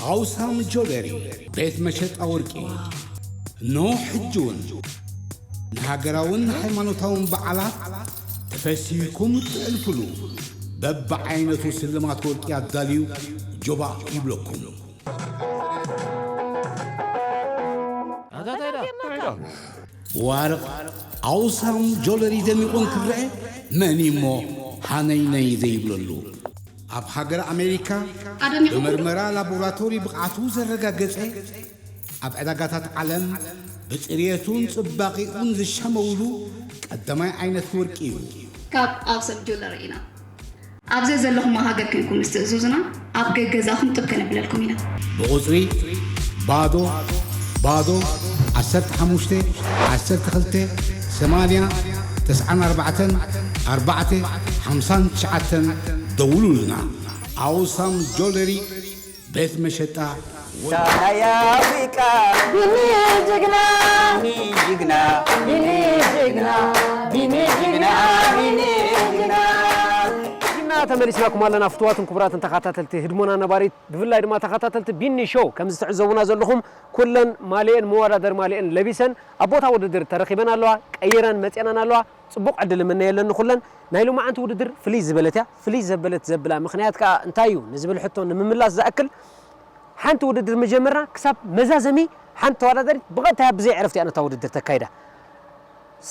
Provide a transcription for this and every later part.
ኣውሳም ጆለሪ፣ ቤት መሸጣ ወርቂ። ኖ ሕጂ እውን ንሃገራውን ሃይማኖታውን በዓላት ተፈሲህኩም እትሕልፉሉ በብዓይነቱ ስልማት ወርቂ ኣዳልዩ ጆባእ ይብለኩም። ብዋርቕ ኣውሳም ጆለሪ ደሚቑ እንክረአ መን እሞ ሃነይነይ ዘይብለሉ? ኣብ ሃገር ኣሜሪካ ኣደሚቑ ብመርመራ ላቦራቶሪ ብቕዓቱ ዘረጋገጸ፣ ኣብ ዕዳጋታት ዓለም ብጽርየቱን ጽባቒኡን ዝሻመውሉ ቀዳማይ ዓይነት ወርቂ እዩ። ካብ ኣውሳም ጆለሪ ኢና። ኣብ ዘዘለኹሞ ሃገር ኮንኩም ምስ ትእዝዙና፣ ኣብ ገገዛኹም ጥብ ከነብለልኩም ኢና። ብቑጽሪ ባዶ ባዶ ዓሰርተ ሓሙሽተ ዓሰርተ ክልተ ሰማንያ ተስዓን ኣርባዕተን ኣርባዕተ ሓምሳን ትሽዓተን ደውሉልና። ኣውሳም ጆለሪ ቤት መሸጣ ናይ ኣፍሪቃ ቢኒ ጅግና፣ ቢኒ ጅግና፣ ቢኒ ጅግና፣ ቢኒ ጅግና፣ ቢኒ ጅግና። ጅግና ተመሊስናኩም ኣለና። ፍቱዋትን ክቡራትን ተኸታተልቲ ህድሞና ነባሪት፣ ብፍላይ ድማ ተኸታተልቲ ቢኒ ሾው፣ ከምዚ ትዕዘቡና ዘለኹም ኩለን ማልየን መወዳደሪ ማልየን ለቢሰን ኣብ ቦታ ውድድር ተረኺበን ኣለዋ፣ ቀይረን መፅኤናን ኣለዋ። ፅቡቕ ዕድል እምነየለን ንኹለን። ናይ ሎማዓንቲ ውድድር ፍልይ ዝበለት እያ። ፍልይ ዘበለት ዘብላ ምኽንያት ከዓ እንታይ እዩ ንዝብል ሕቶ ንምምላስ ዝኣክል፣ ሓንቲ ውድድር ምጀመርና ክሳብ መዛዘሚ ሓንቲ ተወዳዳሪት ብቐጥታ እያ ብዘይ ዕረፍቲ እያ ነታ ውድድር ተካይዳ።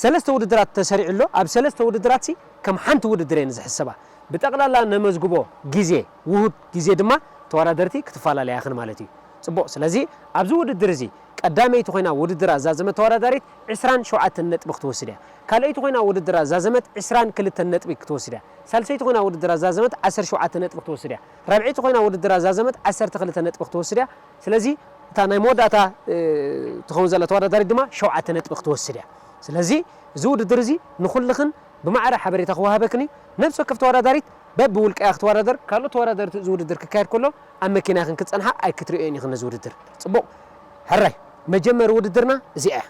ሰለስተ ውድድራት ተሰሪዑ ኣሎ። ኣብ ሰለስተ ውድድራት ሲ ከም ሓንቲ ውድድር እየን ዝሕሰባ። ብጠቕላላ ነመዝግቦ ግዜ፣ ውሁድ ግዜ ድማ ተወዳደርቲ ክትፈላለያ ኢኽን ማለት እዩ። ጽቡቕ። ስለዚ ኣብዚ ውድድር እዚ ቀዳመይቲ ኮይና ውድድራ ዝዛዘመት ተወዳዳሪት ዕስራን ሸውዓተን ነጥቢ ክትወስድ እያ። ካልኣይቲ ኮይና ውድድራ ዝዛዘመት ዕስራን ክልተን ነጥቢ ክትወስድ እያ። ሳልሰይቲ ኮይና ውድድራ ዝዛዘመት ዓሰርተ ሸውዓተ ነጥቢ ክትወስድ እያ። ራብዐይቲ ኮይና ውድድራ ዝዛዘመት ዓሰርተ ክልተ ነጥቢ ክትወስድ እያ። ስለዚ እታ ናይ መወዳእታ፣ እ፣ ትኸውን ዘላ ተወዳዳሪት ድማ ሸውዓተ ነጥቢ ክትወስድ እያ። ስለዚ እዚ ውድድር እዚ ንኹልኽን ብማዕረ ሓበሬታ ክወሃበክን እዩ። ነፍሲ ወከፍ ተወዳዳሪት በብውልቃ እያ ክትወዳደር። ካልኦት ተወዳደርቲ እዚ ውድድር ክካየድ ከሎ ኣብ መኪና ኢኽን ክትጸንሓ ኣይክትርእዮን ኢኽን ነዚ ውድድር። ጽቡቕ። ሕራይ፣ መጀመሪ ውድድርና እዚኣ እያ።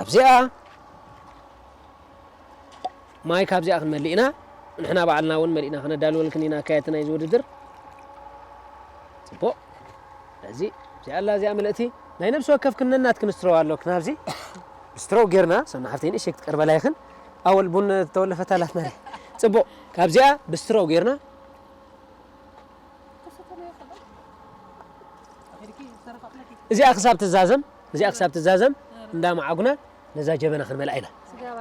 ኣብዚኣ ማይ ካብዚኣ ክንመልእ ኢና። ንሕና ባዕልና እውን መሊእና ክነዳልወልክን ኢና ኣካየድቲ ናይዚ ውድድር። ጽቡቕ። እዚ እዚኣ ኣላ፣ እዚኣ ምልእቲ። ናይ ነብሲ ወከፍ ክንነናት ክንስትሮ ኣሎ። ክናብዚ ስትሮ ጌርና፣ ሰና ሓፍተይ ንእሽተይ ክትቀርበላ ይኽን። ኣወል ቡን ተወለፈት ኣላትና። ጽቡቕ። ካብዚኣ ብስትሮ ጌርና እዚኣ ክሳብ ትዛዘም፣ እዚኣ ክሳብ ትዛዘም እንዳመዓጉና ነዛ ጀበና ክንመልኣ ኢና።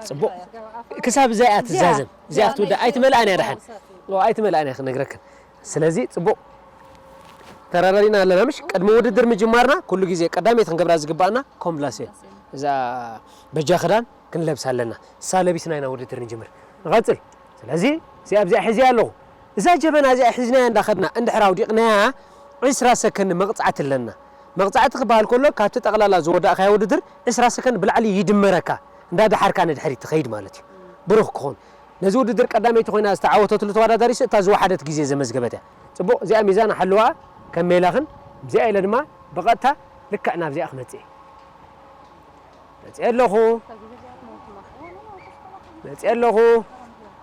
ጽቡቕ። ክሳብ እዚኣ እዚኣ። ትዛዘም፣ እዚኣ ክትውዳእ ኣይትመልኣን እያ ደሓን። ኦ፣ ኣይትመልኣን እያ ክነግረክን። ስለዚ ጽቡቕ ተራዳዲና ኣለና። ምሽ ቅድሚ ውድድር ምጅማርና ኩሉ ግዜ ቀዳመይቲ ክንገብራ ዝግባኣና ኮምብላሴ፣ እዛ በጃ ክዳን ክንለብስ ኣለና። እሳ ለቢስና ኢና ውድድር ንጅምር። ንቐጽል። ስለዚ እዚኣ ኣብዚኣ ሒዝያ ኣለኹ። እዛ ጀበና እዚኣ ሒዝናያ እንዳኸድና እንድሕር ኣውዲቕናያ ዕስራ ሰከንድ መቕጻዕቲ ኣለና። መቕጻዕቲ ክበሃል ከሎ ካብቲ ጠቕላላ ዝወዳእካዮ ውድድር ዕስራ ሰከንድ ብላዕሊ ይድመረካ፣ እንዳደሓርካ ንድሕሪት ትኸይድ ማለት እዩ። ብሩኽ ክኾን። ነዚ ውድድር ቀዳመይቲ ኮይና ዝተዓወተትሉ ተወዳዳሪ እታ ዝወሓደት ግዜ ዘመዝገበት እያ። ጽቡቕ፣ እዚኣ ሚዛን ሓለዋ ከም ሜላኽን፣ እዚኣ ኢለ ድማ ብቐጥታ ልክዕ ናብዚኣ ክመጽእ እየ። መጽእ ኣለኹ፣ መጽእ ኣለኹ፣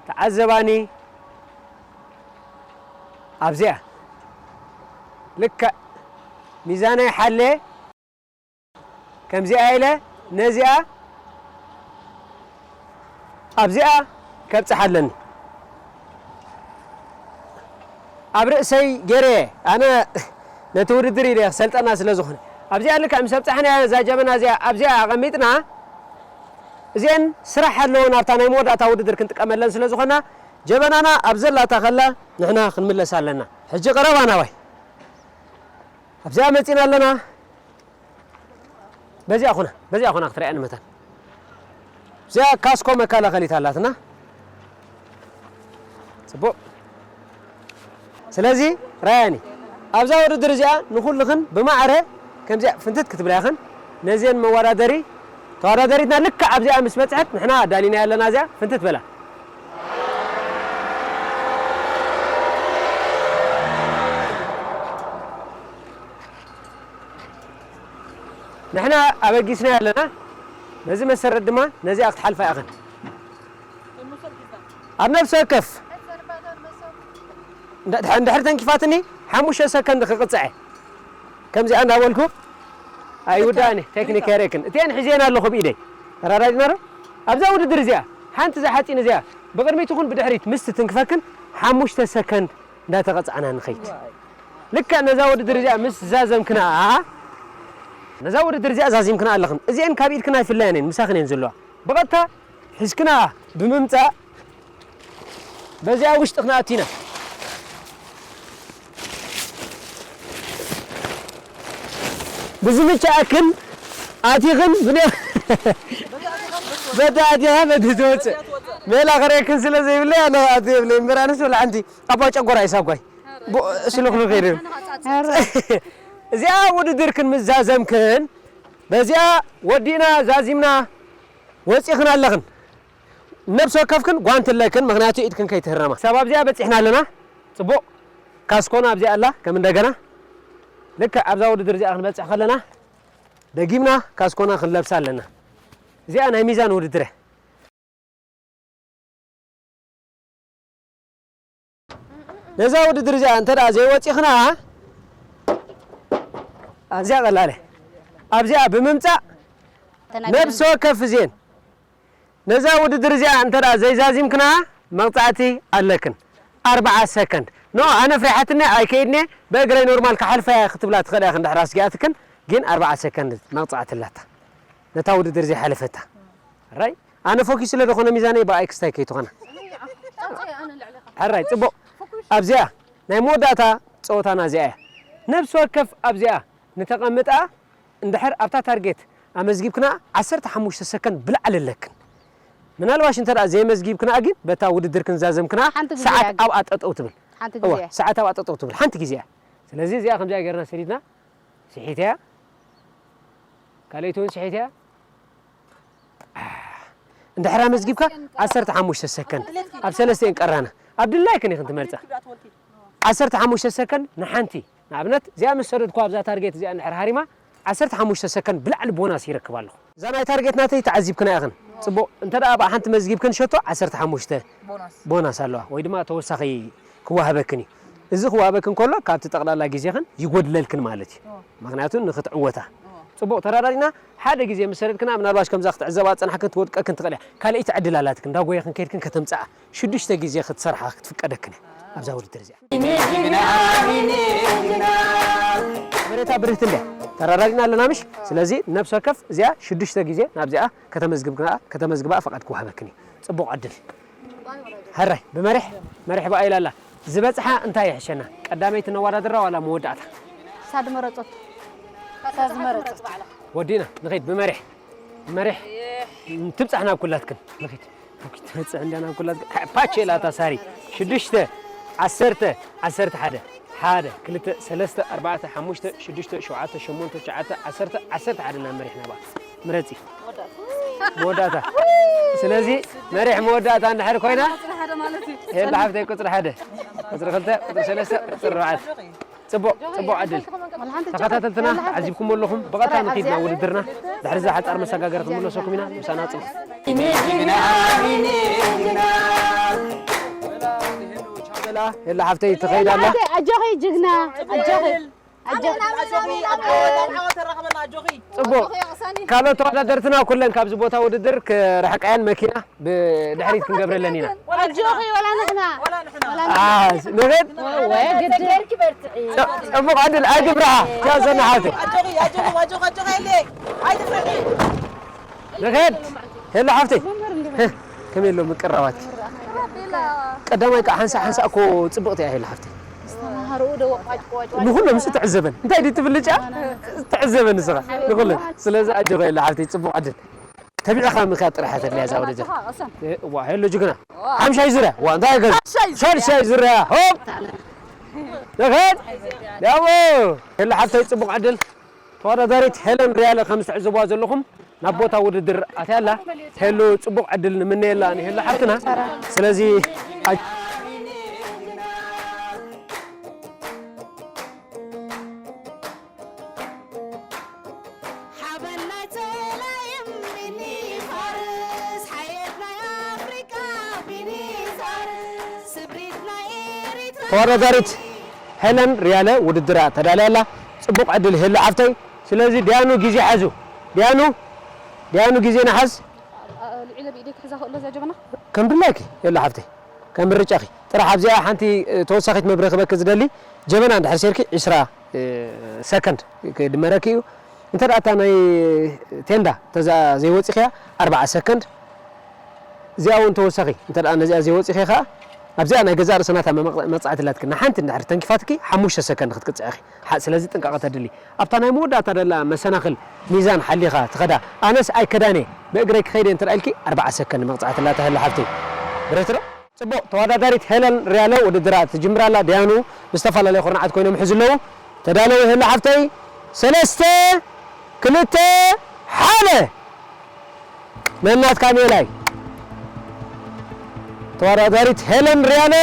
ተዓዘባኒ። ኣብዚኣ ልክዕ ሚዛነይ ሓለ፣ ከምዚኣ ኢለ ነዚኣ ኣብዚኣ ከብጽሓ ኣለኒ። ኣብ ርእሰይ ገይረ፣ ኣነ ነቲ ውድድር ኢለ ክሰልጠና ስለ ዝኾነ፣ ኣብዚኣ ልክዕ ምስ ኣብጻሕናያ እዛ ጀበና እዚኣ ኣብዚኣ ኣቐሚጥና፣ እዚአን ስራሕ ኣለዎ ናብታ ናይ መወዳእታ ውድድር ክንጥቀመለን ስለ ዝኾና፣ ጀበናና ኣብ ዘላታ ከላ ንሕና ክንምለስ ኣለና። ሕጂ ቀረባ ናባይ ኣብዚኣ መጺና ኣለና። በዚኣ ኹና፣ በዚኣ ኹና ክትረኣየኒ መታን። እዚኣ ካስኮ መከላኸሊት ኣላትና። ጽቡቕ። ስለዚ ራያኒ፣ ኣብዛ ውድድር እዚኣ ንኹልኽን ብማዕረ ከምዚኣ ፍንትት ክትብላ ኢኽን። ነዚአን መወዳደሪ፣ ተወዳዳሪትና ልክዕ ኣብዚኣ ምስ በጽሐት ንሕና ኣዳሊና ኣለና። እዚኣ ፍንትት በላ። ንሕና ኣበጊስና ኣለና። በዚ መሰረት ድማ ነዚኣ ክትሓልፋ ኢኽን። ኣብ ነፍሲ ወከፍ እንድሕር ተንኪፋትኒ ሓሙሽተ ሰከንድ ክቕፅዐ ከምዚኣ እንዳበልኩ ኣይውዳእን ቴክኒክ ኣይረክን እቲአን ሒዜን ኣለኹ ብኢደይ ተራዳዲና ዶ ኣብዛ ውድድር እዚኣ ሓንቲ እዛ ሓፂን እዚኣ ብቕድሚት ይኹን ብድሕሪት ምስ ትትንክፈክን ሓሙሽተ ሰከንድ እንዳተቐፃዕና ንኸይድ ልክዕ ነዛ ውድድር እዚኣ ምስ ዛዘምክና ነዛ ውድድር እዚኣ ዛዚምክና ኣለኽን እዚአን ካብ ኢድክና ኣይፍለያን እየን ምሳኽን እየን ዘለዋ ብቐጥታ ሒዝክና ብምምፃእ በዚኣ ውሽጢ ክንኣቱ ኢና ብዝምቻኣክን ኣቲኽን ብነ በታ ኣቲኻ በቲ ትወፅእ ሜላ ክርእክን ስለ ዘይብለይ ኣነ ኣቲ የብለይ እምበር ኣነስ ወላ ሓንቲ ኣባ ጨጎራ ይሳጓይ ስልኽሉ ከይደ እዚኣ ውድድርክን ምዛዘምክን በዚኣ ወዲእና ዛዚምና ወፂኽን ኣለኽን ነብሲ ወከፍክን ጓንቲ ኣለክን ምክንያቱ ኢድክን ከይትህረማ ክሳብ ኣብዚኣ በፂሕና ኣለና ፅቡቕ ካስኮና ኣብዚኣ ኣላ ከም እንደገና ልክዕ ኣብዛ ውድድር እዚኣ ክንበፅሕ ከለና ደጊምና ካስኮና ክንለብሳ ኣለና እዚኣ ናይ ሚዛን ውድድር እያ ነዛ ውድድር እዚኣ እንተ ደኣ ዘይወፂኽና ኣብዚኣ ቀላለ ኣብዚኣ ብምምፃእ ነብሲ ወከፍ እዜን ነዛ ውድድር እዚኣ እንተ ደኣ ዘይዛዚምክና መቕፃዕቲ ኣለክን ኣርብዓ ሰከንድ ኖ ኣነ ፍሪሓትኒ ኣይከይድኒ ብእግረይ ኖርማል ክሓልፈያ ክትብላ ትኽእላ ኢኽን ድሕር ኣስጊኣትክን ግን ኣርብዓ ሰከንድ መቕፃዕቲ ኣላታ ነታ ውድድር ዘይሓለፈታ ራይ ኣነ ፎኪስ ስለ ዝኾነ ሚዛነይ ብኣይ ክስታይ ከይትኾና ሕራይ ፅቡቕ ኣብዚኣ ናይ መወዳእታ ፀወታና እዚኣ እያ ነብሲ ወከፍ ኣብዚኣ ንተቐምጣ እንድሕር ኣብታ ታርጌት ኣመዝጊብክና ዓሰርተ ሓሙሽተ ሰከንድ ብላዕሊ ኣለክን ምናልባሽ እንተ ደኣ ዘይመዝጊብክና ግን በታ ውድድር ክንዛዘምክና ሓንቲ ግዜ ሰዓት እያ ግን። ኣብኣ ጠጠው ትብል ሓንቲ እዋ ግዜ እያ። ሰዓት ኣብኣ ጠጠው ትብል ሓንቲ ግዜ እያ ስለዚ እዚኣ ከምዚኣ ገርና ሰዲድና ስሒት እያ ካልኣይቲ እውን ስሒት እያ እንድሕር ኣመዝጊብካ ዓሰርተ ሓሙሽተ ሰከንድ ኣብ ሰለስተን ቀራና ኣብ ድላይክን ኢኽን ትመርፃ ዓሰርተ ሓሙሽተ ሰከንድ ንሓንቲ ንኣብነት እዚኣ ምስ ሰደድኩ ኣብዛ ታርጌት እዚኣ እንድሕር ሃሪማ ዓሰርተ ሓሙሽተ ሰከንድ ብላዕሊ ቦናስ ይረክብ ኣለኹ እዛ ናይ ታርጌት ናተይ ተዓዚብክና ኢኽን ፅቡቕ እንተ ደኣ ብኣ ሓንቲ መዝጊብክን ሸቶ ዓሰርተ ሓሙሽተ ቦናስ ኣለዋ ወይ ድማ ተወሳኺ ክዋህበክን እዩ እዚ ክዋህበክን ከሎ ካብቲ ጠቕላላ ግዜኽን ይጎድለልክን ማለት እዩ ምክንያቱ ንክትዕወታ ፅቡቕ ተራዳዲና ሓደ ግዜ ምስ ሰደድክና ምናልባሽ ከምዛ ክትዕዘባ ዝፀናሕክን ትወድቀክን ትኽእል እያ ካልኣይቲ ዕድል ኣላትክን እንዳጎየኽን ከይድክን ከተምፅኣ ሽዱሽተ ግዜ ክትሰርሓ ክትፍቀደክን እያ ኣብዛ ውድድር እዚኣ መሬታ ብርህቲ እንደ ተራዳዲና ኣለና ምሽ ስለዚ ነብሰ ወከፍ እዚኣ ሽዱሽተ ግዜ ናብዚኣ ከተመዝግባ ፈቓድ ክወሃበክን እዩ ፅቡቕ ዕድል ሕራይ ብመሪሕ መሪሕ ብኣይላላ ዝበፅሓ እንታይ ይሕሸና ቀዳመይቲ ነዋዳድራ ዋላ መወዳእታ ሳድ መረፆት ሳዝ መረፆት ወዲና ንኸይድ ብመሪሕ መሪሕ ትብፃሕ ናብ ኩላትክን ንኸይድ ትበፅሕ እንዳ ናብ ኩላትክን ፓቼ ላታ ሳሪ ሽዱሽተ ዓሰርተ ዓሰርተ ሓደ ሓደ ክልተ ሰለስተ ኣርባዕተ ሓሙሽተ ሽዱሽተ ሸውዓተ ሸሞንተ ትሽዓተ ዓሰርተ ዓሰርተ ሓደ ናብ መሪሕ ናባ ምረፂ መወዳእታ ስለዚ መሪሕ መወዳእታ እንድሕር ኮይና ሄላ ሓፍተይ ቁፅሪ ሓደ ቁፅሪ ክልተ ቁፅሪ ሰለስተ ቁፅሪ ኣርባዕተ ፅቡቕ ፅቡቕ ዕድል ተኸታተልትና ዓዚብኩም ኣለኹም ብቐጥታ ንኺድ ናብ ውድድርና ድሕሪ እዛ ሓፃር መሰጋገሪ ክንምለሰኩም ኢና ምሳና ፅንሑ ሄላ ሓፍተይ ትኸይድ ኣላ ኣጆኺ ጅግና ኣጆኺ ጽቡቕ ካልኦት ተወዳደርትና ኩለን ካብዚ ቦታ ውድድር ክርሕቃያን መኪና ብድሕሪት ክንገብረለን ኢና ኣጆኺ ወላ ንሕና ንኽድ ጽቡቕ ዕድል ኣይትፍርሓ ጃዘና ሓፍቲ ንኽድ ሄሎ ሓፍተይ ከመይ ኣሎ ምቅራባት ቀዳማይ ከዓ ሓንሳ ሓንሳ እኮ ጽብቕቲ እያ ሄሎ ሓፍተይ ንኹሎም ምስ ትዕዘበን እንታይ ድዩ ትብል ጫ ትዕዘበን ንስኻ ንኹሎም ስለዚ ኣጆኻ የለ ሓፍተይ ጽቡቕ ዕድል ተቢዕኻ ምኽያድ ጥራሕ እያ ተድልያ እዛ ውድድር እዋ ሄሎ ጅግና ሓምሻይ ዙርያ እዋ እንታይ ገዝ ሻድሻይ ዙርያ ሆፕ ንኸድ ያሞ ሄሎ ሓፍተይ ጽቡቕ ዕድል ተወዳዳሪት ሄለን ሪያለ ከም ትዕዘብዋ ዘለኹም ናብ ቦታ ውድድር ኣትያ ኣላ። ሄሉ ጽቡቕ ዕድል ንምነየላ ንሄሉ ሓፍትና። ስለዚ ተወዳዳሪት ሄለን ሪያለ ውድድራ ተዳልያ ኣላ። ጽቡቕ ዕድል ሄሉ ሓፍተይ። ስለዚ ዲያኑ ግዜ ሓዙ። ዲያኑ፣ ዲያኑ ግዜ ንሓዝ። ልዒለ ብኢደይ ክሕዛ ክእሎ እዛ ጀበና? ከም ድላይኪ ሄሉ ሓፍተይ። ከም ምርጫኺ። ጥራሕ ኣብዚኣ ሓንቲ፣ እ፣ ተወሳኺት መብርሂ ክበኪ ዝደሊ፣ ጀበና እንድሕር ሴርኪ ዕስራ፣ እ፣ ሰከንድ ክድመረኪ እዩ። እንተ ደኣ እታ ናይ ቴንዳ ተዛ ዘይወጺኽያ ኣርብዓ ሰከንድ፣ እዚኣ እውን ተወሳኺ። እንተ ደኣ ነዚኣ ዘይወጺኺ ከኣ ኣብዚኣ ናይ ገዛእ ርእሰና እታ መመቕ-፣ መቕጻዕቲ ኣላትኪ። ንሓንቲ እንድሕር ተንኪፋትኪ ሓሙሽተ ሰከንድ ክትቅጽዒ ኢኺ። ሓ-፣ ስለዚ ጥንቃቐ ተድሊ። ኣብታ ናይ መወዳእታ ደላ መሰናኽል ሚዛን ሓሊኻ ትኸዳ። ኣነስ ኣይከዳን እየ፣ ብእግረይ ክኸይድ እየ እንተ ደኣ ኢልኪ ኣርብዓ ሰከንድ መቕጻዕቲ ኣላታ ሄሉ ሓፍተይ። ብሬትሮ? ጽቡቕ፣ ተወዳዳሪት ሄለን ሪያለ ውድድራ ትጅምር ኣላ። ደያኑ ብዝተፈላለየ ኩርናዓት ኮይኖም ይሕዙ ኣለዉ። ተዳለዊ ሄሉ ሓፍተይ፣ ሰለስተ፣ ክልተ፣ ሓደ። ነናትካ ሜላይ። ተወዳዳሪት ሄለን ሪያለ።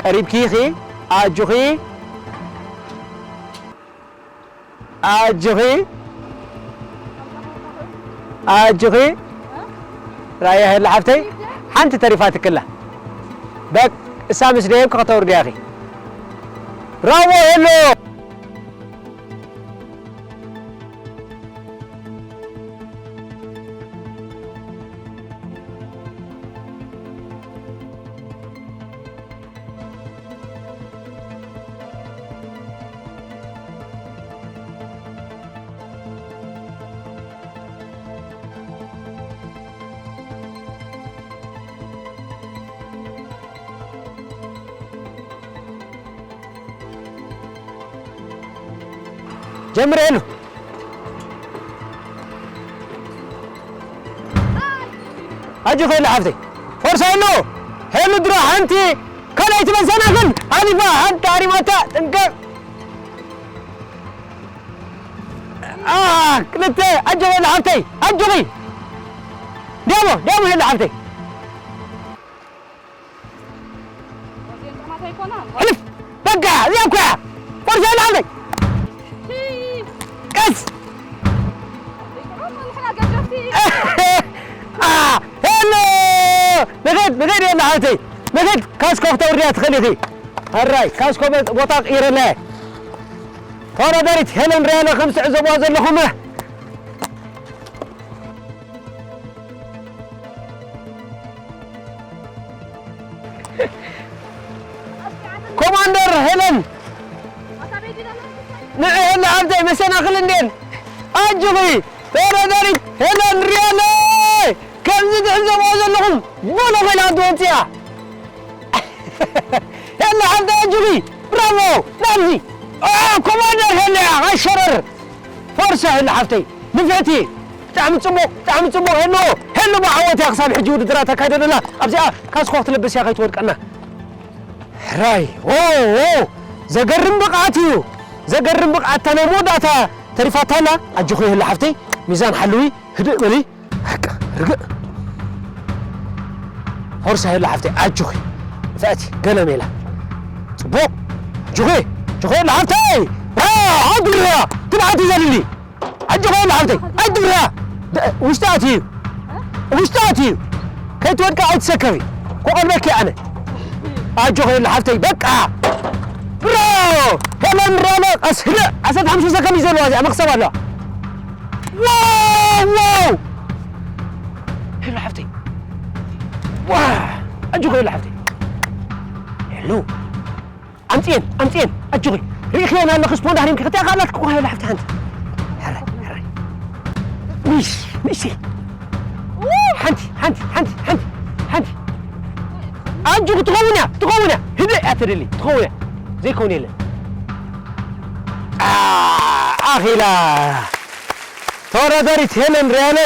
ቀሪብኪ ኢኺ፣ ኣጆኺ፣ ኣጆኺ፣ ኣጆኺ። ራያ ሄሉ ሓፍተይ፣ ሓንቲ ተሪፋትክላ። በቅ፣ እሳ ምስ ደየብኪ ከተውርድያ ኢኺ። ብራቮ ሄሉ። ጀምር ሄሉ። ኣጆኺ ሄሉ ሓፍተይ። ፎርሳ ሄሉ። ሄሉ ድሮ ሓንቲ ካልኣይቲ መሰናኽል ኣሊፋ፣ ሓንቲ ኣሪማታ፣ ጥንቅቕ። ኣ፣ ክልተ፣ ኣጆኺ ሄሉ ሓፍተይ፣ ኣጆኺ። ዲያሞ፣ ዲያሞ ሄሉ ሓፍተይ። እዚአን ጥዑማት ኣይኮናን። ሕልፍ! በቃ፣ እዚኣ እኮ እያ። ፎርሳ ሄሉ ሓፍተይ። ቀስ! ጥዑም ንሕና ገጀፍቲ። ኣ፣ ሄሎ! ንኺድ፣ ንኺድ ሄሉ ሓፍተይ። ንኺድ፣ ካስኮ ክተውርድያ ትኽእሊ ኢኺ። ሕራይ፣ ካስኮ በ-፣ ቦታ ቅይረለያ። ተወዳዳሪት ሄለን ሪያለ ከም ትዕዘብዋ ዘለኹም። ኮማንደር ሄለን፣ ንዒ ሄሉ ሓፍተይ፣ መሰናኽል እንዴን። ኣጆኺ፣ ተወዳዳሪት ሄለን ሪያለ፣ ከምዚ ትዕዘብዋ ዘለኹም፣ ቦሎ ኮይና ክትወጽእ እያ። ሄሉ ሓፍተይ ኣጆኺ፣ ብራቮ፣ ናብዚ። ኦ፣ ኮማንደር ሄሉ እያ፣ ኣሸረር። ፎርሳ ሄሉ ሓፍተይ፣ ንፍዕቲ። ብጣዕሚ ጽቡቕ፣ ብጣዕሚ ጽቡቕ ሄሉ። ሄሉ ብዓወት እያ ክሳብ ሕጂ ውድድራ ተካይዶ ዘላ። ኣብዚኣ ካስኮ ክትልብስ እያ ከይትወድቀና። ሕራይ፣ ዎ፣ ዎ፣ ዘገርም ብቕዓት እዩ። ዘገርም ብቕዓት፣ እታ ናይ መወዳእታ ተሪፋታ ኣላ። ኣጆኺ ሄሉ ሓፍተይ፣ ሚዛን ሓልዊ፣ ህድእ በሊ። በቃ፣ ርግእ። ፎርሳ ሄሉ ሓፍተይ፣ ኣጆኺ። ንፍዕቲ፣ ገለ ሜላ። ጽቡቕ። ኣጆኺ፣ ኣጆኺ ሄሉ ሓፍተይ። ራ፣ ኣጆኺ፣ ትብዓት እዩ ዘድሊ። ኣጆኺ ሄሉ ሓፍተይ፣ ኣይትፍርያ። ደ-፣ ውሽጢ ኣትዩ እዩ። ውሽጢ ኣትዩ እዩ። ከይትወድቂ ኣይትሰከፊ። ክቐልበኪ ኣነ። ኣጆኺ ሄሉ ሓፍተይ፣ በቃ። ብራቮ! ሄለን ሪያለ፣ ቀስ ህድእ። ዓሰርተ ሓሙሽተ ሰከንድ እዩ ዘለዋ እዚኣ፣ መኽሰብ ኣለዋ። ዋው፣ ዋው! ሄሉ ሓፍተይ። ዋ! ኣጆኺ ሄሉ ሓፍተይ። ሄሉ። ኣምፅኤን ኣምፅኤን ኣጆኺ። ርኢኽየን ኣለኽስ ፖንዳ ህሪምኪ ክልቲኣ ከኣላትኪ እኮ። ሓንቲ ሓንቲ። ሕራይ ሕራይ። ንእሽተይ ንእሽተይ። ሓንቲ ሓንቲ ሓንቲ ሓንቲ ሓንቲ። ኣጆኺ ትኸውን እያ ትኸውን እያ። ህድእ እያ ተደሊ ትኸውን እያ። ዘይከውን የለን። ኣኺላ። ተወዳዳሪት ሄለን ርያለ።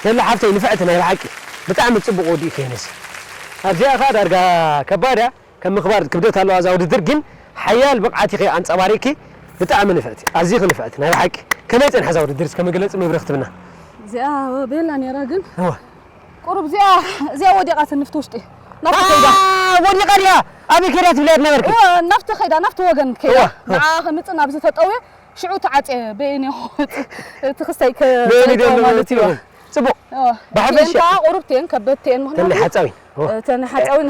ሄሎ ሓፍተይ ንፍዕቲ ናይ ብሓቂ። ብጣዕሚ ጽቡቕ ወዲእኪ ሄነሲ። ኣብዚኣ ኸኣ ዳርጋ ከባድ እያ። ከም ምኽባር ክብደት ኣለዋ እዛ ውድድር፣ ግን ሓያል ብቕዓት ኢኺ ኣንጸባሪቕኪ። ብጣዕሚ ንፍዕቲ፣ ኣዚኺ ንፍዕቲ ናይ ብሓቂ። ከመይ ጸንሐ እዛ ውድድር እስከ መግለጺ መብርህ ክትብና? እዚኣ ቤላ ነይራ፣ ግን እወ። ቁሩብ እዚኣ፣ እዚኣ ወዲቓትኒ ኣብቲ ውሽጢ። ናብቲ ከይዳ። ኣ፣ ወዲቓ ድያ? ኣበይ ከይዳ ትብልያ ነበርኪ? እወ፣ ናብቲ ከይዳ፣ ናብቲ ወገን ከይዳ። እወ፣ እወ። ንዓ ከምጽእ ናብዚ ተጠውየ፣ ሽዑ ተዓጽየ በየን እየ ክወጽእ? እቲ ክስተይ በየን ከ-፣ ይደሎ ማለት እዩ። ማለት እዩ። ጽቡቕ። እወ። ብሓፈሻ እተን ከኣ ቁሩብቲ እየን፣ ከበድቲ እየን፣ ምኽንያቱ ተን ሓጻዊን። እወ። እተን ሓጻዊን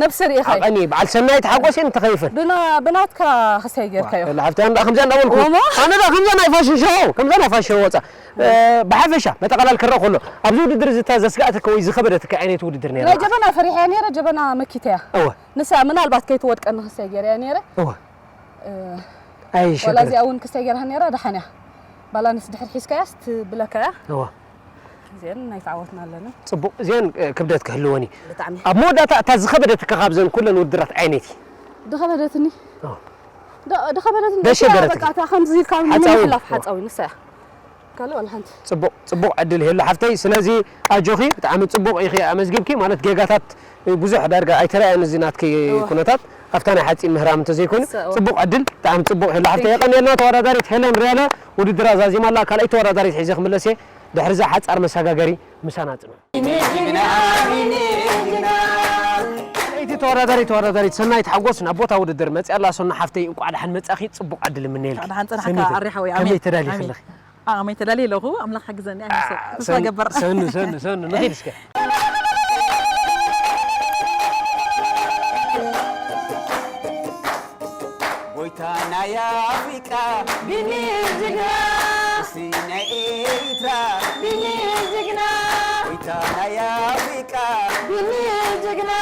ነብሲ ርኢኻ እዩ። ዓቐኒ በዓል ሰናይት ሓጎስ እየን ተኸይፈን። ብና-፣ ብናትካ ክስተይ ጌርካዮ። ዋ፣ ሓፍቲ፣ ኣነ ደኣ ከምዚኣ እንዳበልኩ። እሞ? ኣነ ደኣ ከምዛ ናይ ፋሽን ሾው፣ ከምዛ ናይ ፋሽን ሾው ወጻ። እ፣ ብሓፈሻ፣ መጠቓላል ክረኣ ከሎ፣ ኣብዚ ውድድር እዚ እታ ዘስግኣትካ ወይ ዝኸበደትካ ዓይነት ውድድር ነይራ? ናይ ጀበና ፈሪሐያ ነይረ፣ ጀበና መኪተያ። እወ። ንሳ ምናልባት ከይትወድቀኒ ክስተይ ገይረያ ነይረ። እወ። እ፣ ኣይሸገርን። ዋላ እዚኣ እውን ክስተይ ገይራ ነይራ፣ ደሓን እያ። ባላንስ ድሕር ሒዝካያስ ትብለካ እያ። እወ። እዚአን ኣይተዓወትና ኣለና። ጽቡቕ፣ እዚአን፣ እ፣ ክብደት ክህልወን እዩ። ብጣዕሚ። ኣብ መወዳእታ እታ ዝኸበደትካ ካብዘን ኩለን ውድድራት ኣየነይቲ? ድኸበደትኒ። እወ። ዶ-፣ ድኸበደትኒ። ደስ ደስ ይበለትኪ? በቃ፣ እታ ከምዚ ኢልካ ሓጻዊ። ንምሕላፍ ሓጻዊ፣ ንሳ እያ። ካልእ ዋላ ሓንቲ። ጽቡቕ፣ ጽቡቕ ዕድል ይህሉ ሓፍተይ። ስለዚ ኣጆኺ፣ ብጣዕሚ ጽቡቕ ኢኺ ኣመዝጊብኪ። ማለት ጌጋታት ብዙሕ ዳርጋ ኣይተራእየን እዚ ናትኪ እወ። ኩነታት። ኣብታ ናይ ሓጺን ምህራም እንተዘይኮይኑ፣ እሰ፣ እወ። ጽቡቕ ዕድል፣ ብጣዕሚ ጽቡቕ ይህሉ ሓፍተይ። Thank you። የቐንየልና ተወዳዳሪት ሄለን ርያለ ውድድራ ዛዚማ ኣላ። ካልኣይቲ ተወዳዳሪት ሒዘ ክምለስ እየ። ድሕሪ እዛ ሓጻር መሰጋገሪ ምሳና ጽንሑ። እቲ ተወዳዳሪ ተወዳዳሪት ሰናይት ሓጎስ ናብ ቦታ ውድድር መጽያ ኣላ። ሶና ሓፍተይ እንቋዕ ደሓን መጻኺ፣ ጽቡቕ ዕድል እምነየልኪ። እንቋዕ ደሓን ጸናሕካ ሰኒት፣ ኣሪ ሓወይ። ከመይ ኣሜን። ተዳሊኺ ኣለኺ? ኣሜን። ኣሜን፣ ተዳልየ ኣለኹ። ኣምላኽ ሓግዘኒ። ኣይ፣ ሰ-፣ ሰኑ፣ ተስፋ ሰኑ፣ ገበር። ሰኑ፣ ሰኑ፣ ሰኑ፣ ንኺድ እስከ። ጎይታ ናይ ኣፍሪቃ ቢኒ ጅግና። ንጉሲ ናይ ኤርትራ ቢኒ ጅግና። ጎይታ ናይ ኣፍሪቃ ቢኒ ጅግና።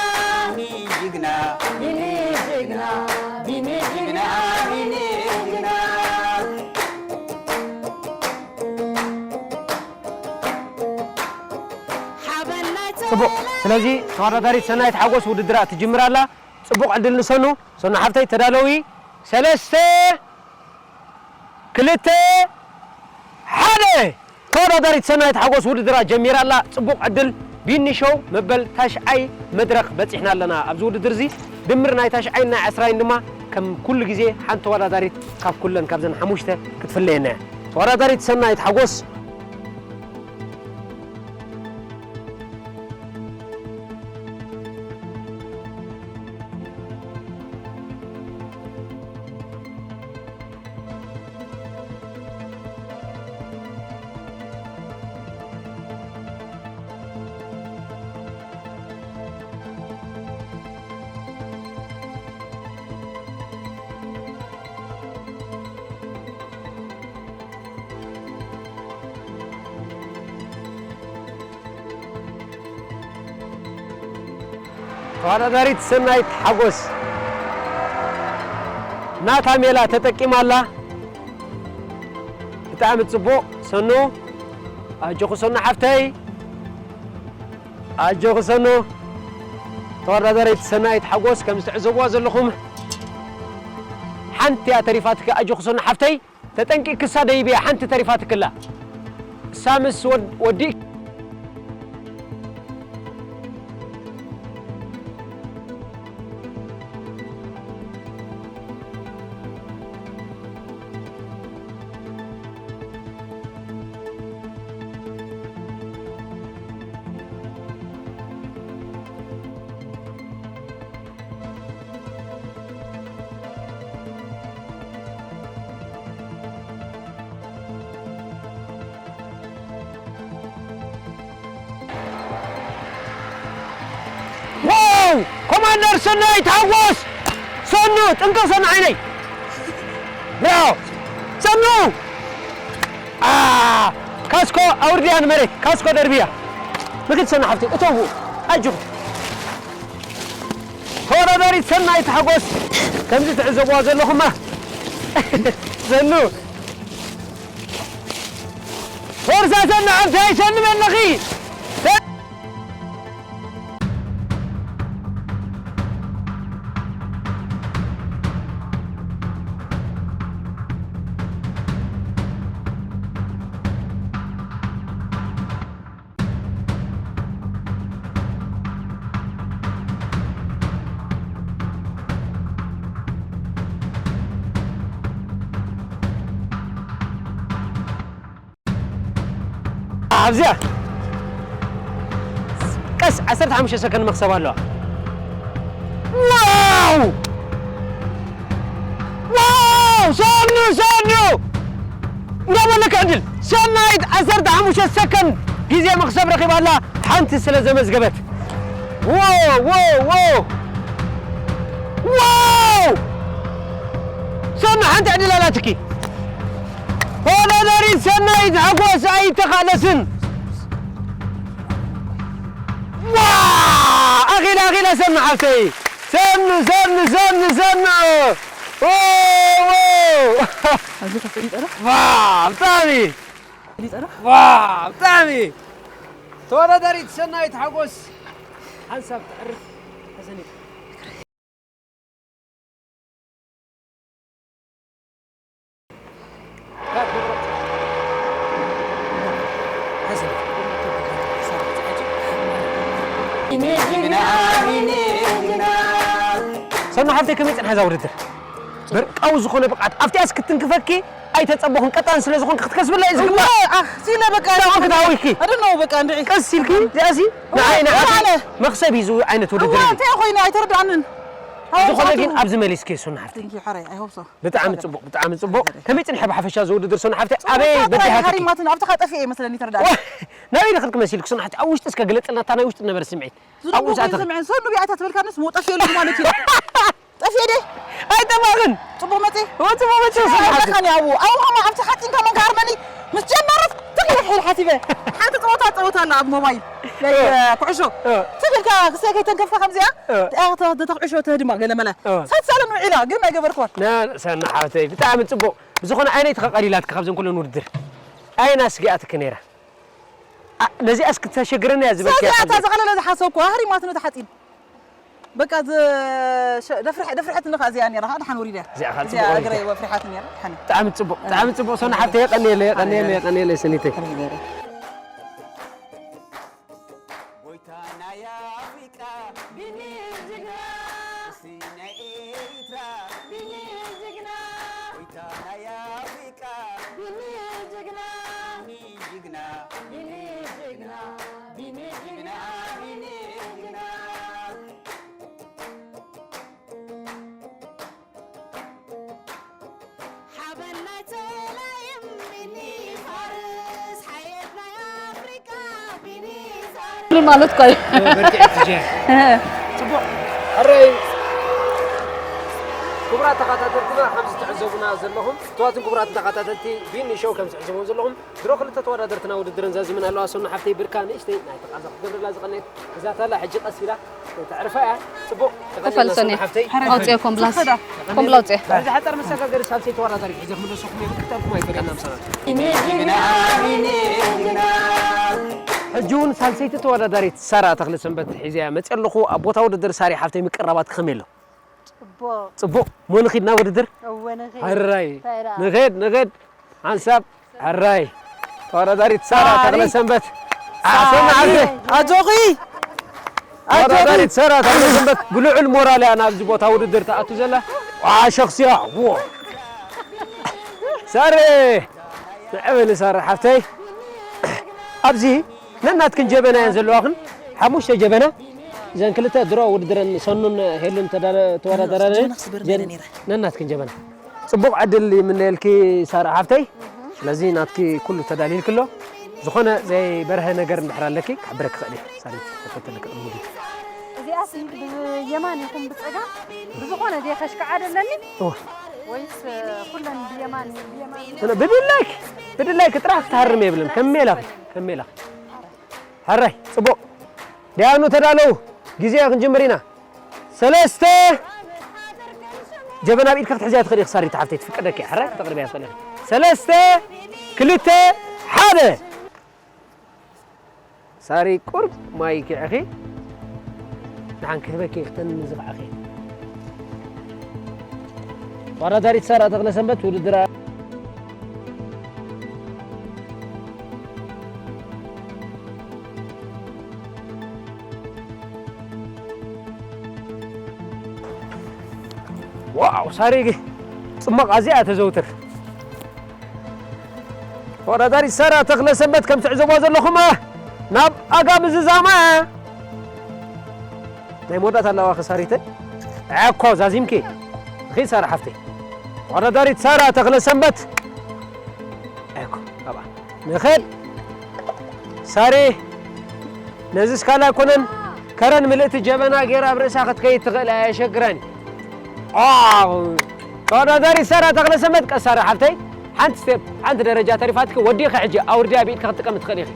ቢኒ ጅግና። ቢኒ ጅግና። ቢኒ ጅግና። ቢኒ ጅግና። ጽቡቕ። ስለዚ ተወዳዳሪት ሰናይት ሓጎስ ውድድራ ትጅምር ኣላ። ጽቡቕ ዕድል ንሰኑ። ሰኑ ሓፍተይ ተዳለዊ። ሰለስተ፣ ክልተ፣ ሓደ። ተወዳዳሪት ሰናይት ሓጎስ ውድድራ ጀሚራ ኣላ። ጽቡቕ ዕድል። ቢኒ ሾው መበል ታሽዓይ መድረኽ በጺሕና ኣለና። ኣብዚ ውድድር እዚ ድምር ናይ ታሽዓይን ናይ ዕስራይን ድማ ከም ኩሉ ግዜ ሓንቲ ተወዳዳሪት ካብ ኩለን ካብዘን ሓሙሽተ ክትፍለየና እያ። ተወዳዳሪት ሰናይት ሓጎስ። ተወዳዳሪት ሰናይት ሓጎስ ናታ ሜላ ተጠቂማ ኣላ። ብጣዕሚ ጽቡቕ ሰኑ። ኣጆኺ ሰኑ ሓፍተይ። ኣጆኺ ሰኑ። ተወዳዳሪት ሰናይት ሓጎስ ከም እትዕዘብዋ ዘለኹም ሓንቲ እያ ተሪፋትኪ። ኣጆኺ ሰኑ ሓፍተይ። ተጠንቂቅሳ ደይብያ ሓንቲ ተሪፋትክላ። እሳ ምስ ወድ-፣ ወዲ ዋው! ኮማንደር ሰናይት ሓጎስ! ሰኑ፣ ጥንቅቕ ሰኑ ዓይነይ! ብራቮ! ሰኑ! ኣ፣ ካስኮ ኣውርድያ ንመሬት፣ ካስኮ ደርብያ። ንኺድ ሰኑ ሓፍተይ፣ እተው፣ ኣጆኹ። ተወዳ-፣ ተወዳዳሪት ሰናይት ሓጎስ፣ ከምዚ ትዕዘብዋ ዘለኹማ፣ ሰኑ፣ ፎርሳ ሰኑ፣ ሓንቲ ኣይሸልም ኣለኺ። ኣብዚኣ ቀስ ዓሰርተ ሓሙሽተ ሰከንድ መኽሰብ ኣለዋ። ዋው! ዋው! ሰኑ፣ ሰኑ! እንዳበለካ ዕድል ሰናይት ዓሰርተ ሓሙሽተ ሰከንድ ግዜ መኽሰብ ረኺባ ኣላ፣ ሓንቲ ስለ ዘመዝገበት። ዋው! ዋው! ዋው! ዋው! ሰኑ ሓንቲ ዕድል ኣላትኪ። ተወዳዳሪት ሰናይት ሓጎስ ኣይተኻለስን። ዋ! ኣኺላ፣ ኣኺላ ሰኑ ሓፍተይ። ሰኑ፣ ሰኑ፣ ሰኑ፣ ሰኑ። ዎ፣ ዎ። ኣብዚ ከፍተን ይጸርፍ። ዋ፣ ብጣዕሚ። ይጸርፍ። ዋ፣ ብጣዕሚ። ተወዳዳሪት ሰናይት ሓጎስ ሓንሳብ ተዕርፍ ተሰኒት። ሰኑ ሓፍተይ፣ ከመይ ጽንሓ እዛ ውድድር? በርቃዊ ዝኾነ ብቕዓት ኣብቲኣስ ክትንክፈኪ ኣይተጸበኹን። ቀጣን ስለ ዝኾንኪ ክትከስብላ እዩ ዝግባእ። እወ፣ ኣህ፣ ሲለ በቃ፣ ዳኹም ክትሃዊኪ። I don't know፣ በቃ፣ እንድዒ። ቀስ ኢልኪ፣ እዚኣሲ ንዓይ፣ ንዓይ እወ፣ ኣነ። መኽሰብ እዩ ዝብኢ ዓይነት ውድድር እዩ። እንታይ ኮይኑ ኣይተረድኣንን። ዝኾነ ግን ኣብዚ መሊስኪ፣ ሰኑ ሓፍተይ። Thank you፣ ሓራይ፣ I hope so። ብጣዕሚ ጽቡቕ፣ ብጣዕሚ ጽቡቕ። ከመይ ጽንሐ ብሓፈሻ እዚ ውድድር፣ ሰኑ ሓፍተይ? ኣበይ በዲሃትኪ? ሃሪማትን ኣብቲ ኻጠፊኤ መሰለኒ ተረድኣኒ። ዋ፣ ናበይ ኢኺ ክትመሲ ኢልኪ፣ ሰኑ ሓፍተይ? ኣብ ውሽጢ እስከ ግለጽልና፣ እታ ናይ ውሽጢ ዝነበረ ስምዒት። ዝድቡቕ ኣብኡ እዩ ዝኣተኪ። ስምዒት። ሰኑ ብኣይ እታ ትበልካንስ፣ ሞ ጠፊኤ ኣለኹ ማለት እዩ። ጠፊኤ ደ? ኣይጠፋእን። ጽቡቕ መጺ። ኦ፣ ጽቡቕ መጺ፣ ሰኑ ሓፍተይ። ኣይበቃን እዩ ኣብኡ። ኣብኡ ኸማ ኣብቲ ሓጺን ከማን ክሃርመኒ ምስ ጀመረት፣ ትኽ ኢለ ክሒል ሓሲበ። ሓንቲ ጸወታ ጸወታ ኣላ ኣብ ሞባይል። ናይ እ። ኩዕሾ። እ። ትኽ ኢልካ ክሰ-፣ ከይተንከፍካ ከምዚኣ፣ እ። ተ-፣ ተ-፣ ተ-፣ ኩዕሾ ተህድማ ገለ መለ። እ። ሳትሳለን ውዒላ፣ ግን ኣይገበርክዋን። ና፣ ሰኑ ሓፍተይ፣ ብጣዕሚ ጽቡቕ። ብዝኾነ፣ ኣየነይቲ ከ ቀሊላትኪ ካብዘን ኩለን ውድድር? ኣየና ስጊኣትኪ ነይራ? ኣ፣ ነዚኣስ ክተሸግረኒ እያ ዝበልክያ ሳዚኣ እታ ከምዚ። ዝቐለለ ዝሓሰብኩ፣ ኣህሪማትኒ እቲ ሓጺን። በቃ፣ ዝ-፣ ሸ-፣ ደፍርሕ-፣ ደፍርሐትኒ ከኣ እዚኣ ነይራ፣ ከኣ ደሓን ወሪዳ። እዚኣ ከኣ እዚኣ ጽቡቕ እግረይ ወሪዳ። ወፍሪሓትኒ ነይራ፣ ደሓን እያ። ብጣዕሚ ጽቡቕ፣ ብጣዕሚ ጽቡቕ። ሰኑ ሓፍተይ፣ የቐንየለይ፣ የቐንየለይ፣ የቐንየለይ፣ ሰኒተይ። ኣሜን። ጎይታ ናይ ኣፍሪቃ ቢኒ ጅግና፣ ንጉሲ ናይ ኤርትራ ቢኒ ጅግና፣ ጎይታ ናይ ኣፍሪቃ ቢኒ ጅግና፣ ቢኒ ጅግና፣ ቢኒ ጅግና፣ ቢኒ ጅግና፣ ቢኒ ጅግና። ሓበን ናይ ጸላይም ቢኒ ፋርስ፣ ሓየት ናይ ኣፍሪቃ ቢኒ ዛር። ምን ማለት እኮ እዩ። በርትዒ ትጀ። ጽቡቕ። ሕራይ። ክቡራት ተኸታተልትና፣ ከምዚ ትዕዘቡና ዘለኹም፣ ክቡራትን ክቡራትን ተኸታተልቲ ቢኒ ሾው፣ ከም ትዕዘብዎ ዘለኹም፣ ድሮ ክልተ ተወዳደርትና ውድድረን ዛዚመን ኣለዋ። ሰኑ ሓፍተይ፣ ብርካ ንእሽተይ ናይ ተቓዛ ክትገብረላ ዝቐነየት እዛ ታላ ሕጂ ቀስ ኢላ ተዕርፋ እያ። ጽቡቕ። ክፈል ሰኑ ሰኒ። ሓፍተይ። ኣውጽኤ ኮምብላስ። ኮምብላ ኣውጽኤ። እዚ ሓጻር መሰጋገሪ ሳልሰይ ተወዳዳሪ ሒዘ ክምለሰኩም እየ። ክልተኩም ኣይፈለና ምሳና። ሕጂ እውን ሳልሰይቲ ተወዳዳሪት ሳራ ተኽለ ሰንበት ሒዘያ መጽእ ኣለኹ። ኣብ ቦታ ውድድር ሳሪ ሓፍተይ ምቅርራባት ከመይ ኣሎ? ጽቡቕ። ጽቡቕ። ሞ ንኺድ ናብ ውድድር? እወ፣ ንኺድ። ሕራይ። እንታይ ደኣ? ንኺድ፣ ንኺድ። ሓንሳብ፣ ሕራይ። ተወዳዳሪት ሳራ ሳሪ። ተኽለ ሰንበት። ሳሪ። ኣሰማዕቲ። ኣጆኺ። ኣጆኺ። ተወዳዳሪት ሳራ ተኽለ ሰንበት ብልዑል ሞራል እያ ናብዚ ቦታ ውድድር ትኣቱ ዘላ። ዋ፣ ሸኽስያ። ዎ። ሳሪ። ንዕበሊ ሳሪ ሓፍተይ። ኣብዚ ነናትክን ጀበና እየን ዘለዋኽን። ሓሙሽተ ጀበና። እዘን ክልተ ድሮ ውድድረን ሰኑን ሄሉን ተዳለ-፣ ተወዳደራሪ ጀበና ክስበር እዘን ነይረ። ነናትክን ጀበና። ጽቡቕ ዕድል ይምነየልኪ ሳራ ሓፍተይ። ስለዚ ናትኪ ኩሉ ተዳሊልኪ ኣሎ። ዝኾነ ዘይበርሀ ነገር እንድሕር ኣለኪ ክሕብረኪ ክእል እየ። ሳሪት፣ ተፈተለኪ ቅድሚ ውድድር። እዚኣስ ብየማን ይኹን ብጸጋም ብዝኾነ ዘይኸሽክዓ ደለኒ? እወ። ወይስ ኩለን ብየማን፣ ብየማን? ብድላይክ፣ ብድላይክ ጥራሕ ክትሃርም የብለን። ከመይ ኢላኺ፣ ከመይ ኢላኺ። ሕራይ፣ ጽቡቕ። ደያኑ ተዳለዉ። ግዜ ክንጅምር ኢና። ሰለስተ። ጀበና ኣብ ኢድካ ክትሕዝያ ትኽእል ኢኺ ሳሪት ሓፍተይ፣ ትፍቀደኪ እያ። ሕራይ ክተቕርብያ ትኽእል ኢኺ። ሰለስተ፣ ክልተ፣ ሓደ። ሳሪ ቁርብ ማይ ኪዕኺ። ንሓን ክህበኪ ክተን ዝኸዓኺ። ተወዳዳሪት ሳራ ተኽለሰንበት ውድድራ ዋው ሳሪ ጽማቕ ኣዚኣ ተዘውትር። ተወዳዳሪት ሳራ ተኽለሰንበት ከም ትዕዘብዋ ዘለኹም ናብ ኣጋ ምዝዛማ ናይ መወዳእታ ኣለዋ ኸሳሪተ። ዕኮ ዛዚምኪ። ኺድ ሳራ ሓፍተይ። ተወዳዳሪት ሳራ ተኽለሰንበት። ዕኮ፣ ኣብኣ። ንኸድ። ሳሪ፣ ነዚ ስካላ ኣይኮነን። ከረን ምልእቲ ጀበና ገይራ ኣብ ርእሳ ክትከይድ ትኽእል እያ፣ ኣየሸግረን። ዋው! ተወዳዳሪት ሳራ ተኽለሰንበት፣ ቀስ ሳራ ሓፍተይ። ሓንቲ ስቴፕ፣ ሓንቲ ደረጃ ተሪፋትኪ፣ ወዲኺ ሕጂ ኣውርድያ ብኢድካ ክትጥቀሚ ትኽእሊ ኢኺ።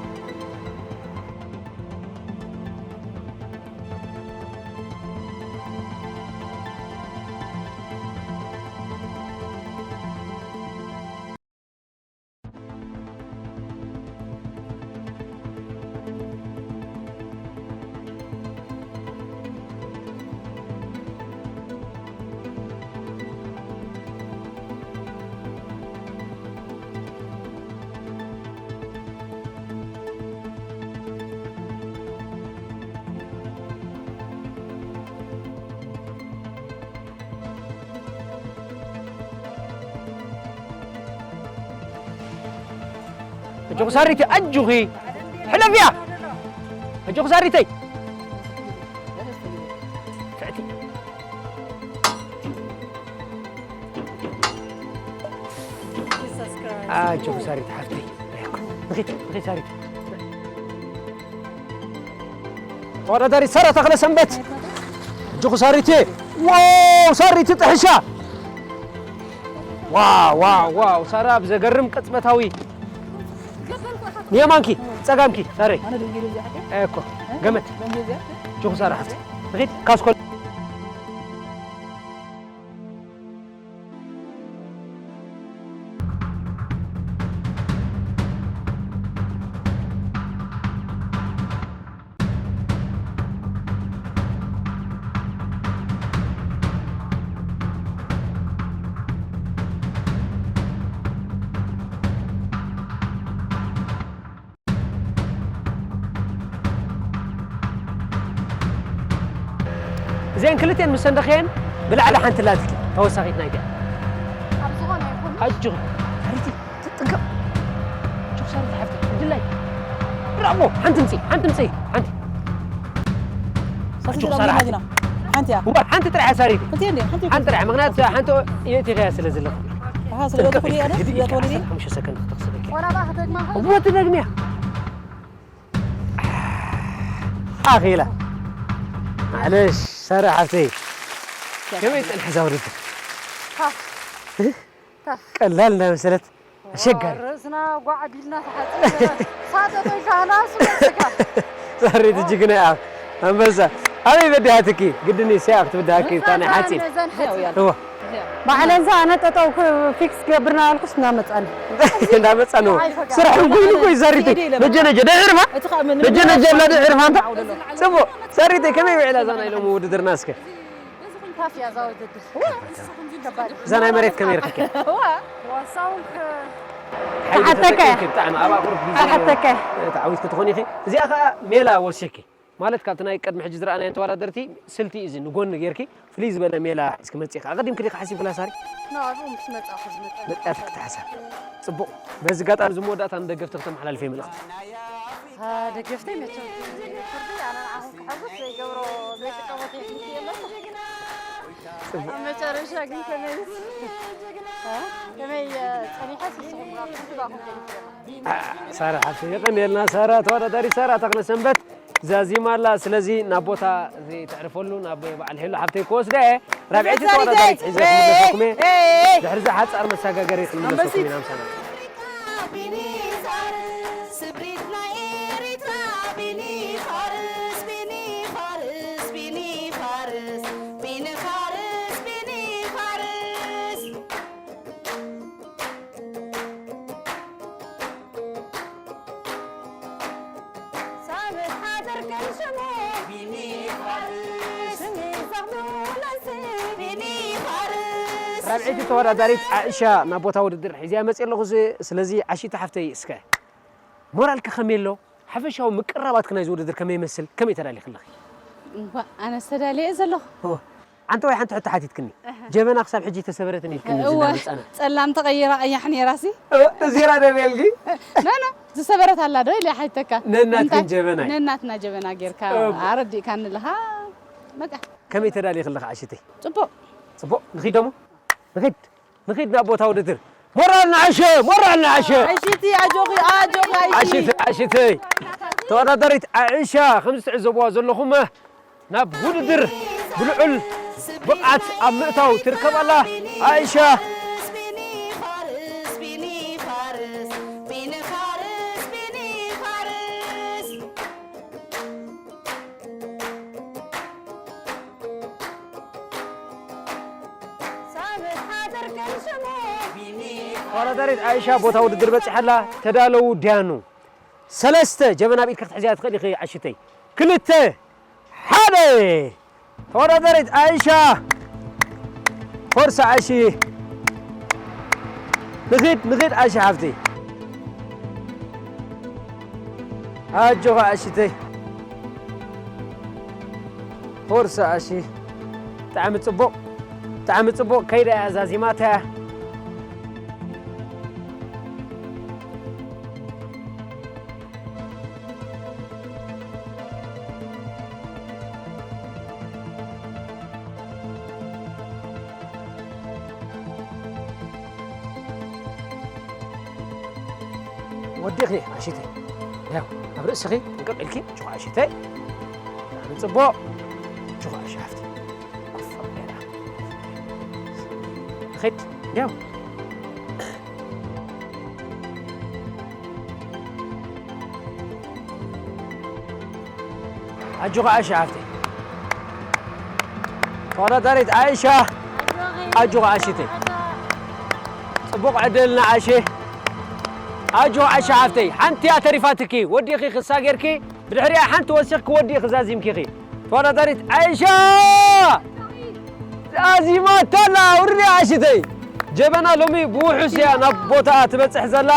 ኣጆኺ ሳሪተይ፣ ኣጆኺ። ሕለፍያ። ኣጆኺ ሳሪተይ። ትዕቲ። ኣጆኺ ሳሪት ሓፍተይ። ንኺድ፣ ንኺድ ሳሪት። ተወዳዳሪት ሳራ ተኽለሰንበት። ኣጆኺ ሳሪቴ። ዋው፣ ሳሪት ጥሕሻ። ዋው፣ ዋው፣ ዋው፣ ሳራ ብዘገርም ቅጽበታዊ። ንየማንኪ፣ ጸጋምኪ፣ ሳረይ። ኣነ ደንጌ ደንጌ ሓቂ? እኮ፣ ገመት። ደንጌ እዚኣ? ኣጆኺ ሳራ ሓፍተይ። ንኺድ፣ ካስኮል። እዚአን ክልቴን ምስ ሰንደኽየን ብላዕሊ ሓንቲ ላትኪ ተወሳኺት ናይ ገ ኣብ ዝኾነ ይኹን ኣጆኺ ሳሪቲ ትጥንቀቕ። ኣጆኺ ሳሪቲ ሓፍቲ ዕድላይ ብራቮ። ሓንቲ ምፂ ሓንቲ ምፂ ሓንቲ ኣጆኺ ሳራ ሓንቲ ሓንቲ እያ እዋ ሓንቲ ጥራሕ እያ ሳሪቲ። እቲ እንዴ ሓንቲ ሓንቲ ጥራሕ ምኽንያቱ ሓንቲ የእቲኸያ ስለ ዘለኹ ኣሃ ስለ ዘለኹ እያ ዶ ስለ ተወሊደ ሓሙሽተ ሰከንድ ክትኽስበኪ ወላ ባህ ደግማ እዋ ትደግሚያ ኣኺላ ማዕለሽ ሳራ ሓፍተይ ከመይ ጸንሐ እዛ ውድድር? ታፍ። ታፍ። ቀላል እንዳመሰለት ኣሸጋሪ። ርእስና ጓዕ ቢልና ተሓፂብና። ሳጠጦ ይካህና እሱ መፅካ። ሳሪት ጅግና እያ ኣንበሳ። ኣበይ በዲሃትኪ? ግድን እዩ ሲያ ክትብድሃኪ እታ ናይ ሓፂን። ነዘን ሓፂን። እዋ። ባዕለንሳ ኣነ ጠጠው ክ-፣ ፊክስ ገብርና ኣልኩስ እናመፃኒ። እንዳመፃ ነው። ስራሕ እንኮይኑ እኮ ይዛሪት። ነጀ ነጀ ደዕርፋ። ነጀ ነጀ ኣላ ደዕርፋ እንታ። ፅቡቅ። ሳሪተይ ከመይ ውዒላ እዛ ናይ ሎሚ ውድድርና እስከ? ታፍ እያ እዛ ውድድር። እዛ ናይ መሬት ከመይ ረኺብኪ? ዋ። ዋሳውን ከ- ሓይሊ ተሓተከ። ተጠቂምኪ ብጣዕሚ ኣብ ኣቑሩብ ግዜ ተሓተከ። ተዓዊትኪ ትኾኒ ኢኺ። እዚኣ ኸኣ ሜላ ወሲኽኪ። ማለት ካብቲ ናይ ቅድሚ ሕጂ ዝረኣናየን ተወዳደርቲ ስልቲ እዩ እዚ ንጎኒ ጌርኪ ፍልይ ዝበለ ሜላ ሒዝኪ መጺእኪ። ኣቐዲምኪ ዲኺ ሓሲብክላ ሳሪ? ኖ፣ ኣብኡ ምስ መጻእኩ ዝመጸ። መጺኣትኪ ክትሓሳ። ጽቡቕ። በዚ ኣጋጣሚ እዚ መወዳእታ ንደገፍቲ ክተመሓላልፊ መልእኽቲ። አ፣ ደገፍተይ መቸም ፍርዲ ኣነ ንዓኹም ክሕጉስ ዘይገብሮ ዘይጥቀሞ ቴክኒክ የለን። ኣብ መጨረሻ ግን ከመይ፣ አ፣ ከመይ፣ እ፣ ጸኒሐስ ንስኹም ኣብ ትሕቲ ባኹም ገሊጽ። አ፣ ሳራ ሓፍተይ የቐንየልና። ሳራ፣ ተወዳዳሪት ሳራ ተኽለሰንበት ዛዚማ ኣላ። ስለዚ ናብ ቦታ እዚ ተዕርፈሉ ናብ በዓል ሄሎ ሓፍተይ ክወስዳ እየ። ራብዐይቲ ተወዳዳሪት ሒዘ ክምለሰኩም እየ። ድሕሪ እዛ ሓጻር መሰጋገሪ ክንምለሰኩም ኢና ምሳና። ቢኒ ፋርስ፣ ስብሪት ናይ ኤሪትራ ቢኒ ፋርስ፣ ቢኒ ፋርስ፣ ቢኒ ፋርስ። ሰብዐይቲ ተወዳዳሪት ዓእሻ ናብ ቦታ ውድድር ሒዘያ መፅእ ኣለኹ። ስለዚ ዓሽቲ ሓፍተይ እስከ ሞራልኪ ከመይ ኣሎ? ሓፈሻዊ ምቅራባትኪ ናይዚ ውድድር ከመይ ይመስል? ከመይ ተዳሊኺ ኣለኺ? እምቧእ፣ ኣነስ ተዳልየ እየ ዘለኹ። እወ። ኣንተ ወይ ሓንቲ ሕቶ ሓቲትክኒ። ኣሃ። ጀበና ክሳብ ሕጂ ተሰበረትን ኢልክኒ እወ፣ ዝናብ ህጻናት። ጸላም ተቐይራ ቀያሕ ነይራሲ። እወ፣ ተዜራ ደልየልኪ? ኖ፣ ኖ፣ ዝሰበረት ኣላ ዶ ኢለ ሓቲተካ። ነናትክን እንታይ? ጀበና እዩ። ነናትና ጀበና ጌርካ እወ። ኣረዲእካኒ ኣለኻ። በቃ። ከመይ ተዳሊኺ ኣለኺ ዓሽተይ? ጽቡቕ። ጽቡቕ፣ ንኺድ ደሞ? ንኺድ። ንኺድ ናብ ቦታ ውድድር። ሞራል ንዓሸ፣ ሞራል ንዓሸ። ዓሽቲ ኣጆኺ፣ ኣጆኺ፣ ዓሽቲ። ዓሽቲ፣ ዓሽቲ። ተወዳዳሪት ዓእሻ፣ ከምዚ ትዕዘብዋ ዘለኹም፣ ናብ ውድድር ብልዑል ብቕዓት ኣብ ምእታው ትርከብ ኣላ። ዓእሻ። ተወዳዳሪት ዓይሻ ቦታ ውድድር በጺሓ ኣላ። ተዳለዉ ዳያኑ። ሰለስተ፣ ጀበና ኣብ ኢድካ ክትሕዝያ ትኽእል ኢኺ ዓሽተይ። ክልተ፣ ሓደ። ተወዳዳሪት ዓይሻ። ፎርሳ ዓሺ። ንኺድ፣ ንኺድ ዓሺ ሓፍተይ። ኣጆኻ ዓሽተይ። ፎርሳ ዓሺ። ብጣዕሚ ጽቡቕ፣ ብጣዕሚ ጽቡቕ። ከይዳ እያ ዛዚማታ እያ። ወዲኺ ዓሽተይ። ያው ኣብ ርእስኺ ጥንቅቕ ኢልኪ፣ ችኹ ዓሽተይ። ብጣዕሚ ጽቡቕ። ችኹ ዓሽ ሓፍቲ። ኮፍ ኣቢላ። ንኺድ። ያው። ኣጆኻ ዓሻ ሓፍተይ። ተወዳዳሪት ዓይሻ። ኣጆኻ ዓሽተይ። ጽቡቕ ዕድል ንዓሼ። ኣጆኻ ዓሻ ሓፍተይ። ሓንቲ እያ ተሪፋትኪ። ወዲእኺ ክሳ ጌርኪ፣ ብድሕሪኣ ሓንቲ ወሲኽኪ ወዲእኺ ዛዚምኪ ኢኺ። ተወዳዳሪት ዓይሻ! ዛዚማታ ኣላ። ውርድያ ዓሽተይ። ጀበና ሎሚ ብውሑስ እያ ናብ ቦታኣ ትበጽሕ ዘላ።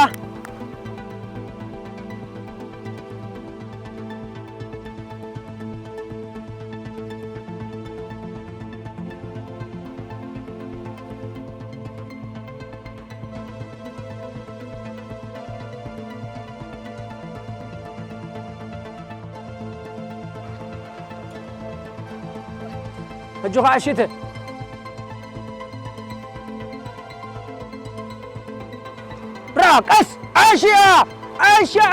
ሕጂ ኸዓ ሽተ። ብራ፣ ቀስ! ዓሽያ! ዓሽያ!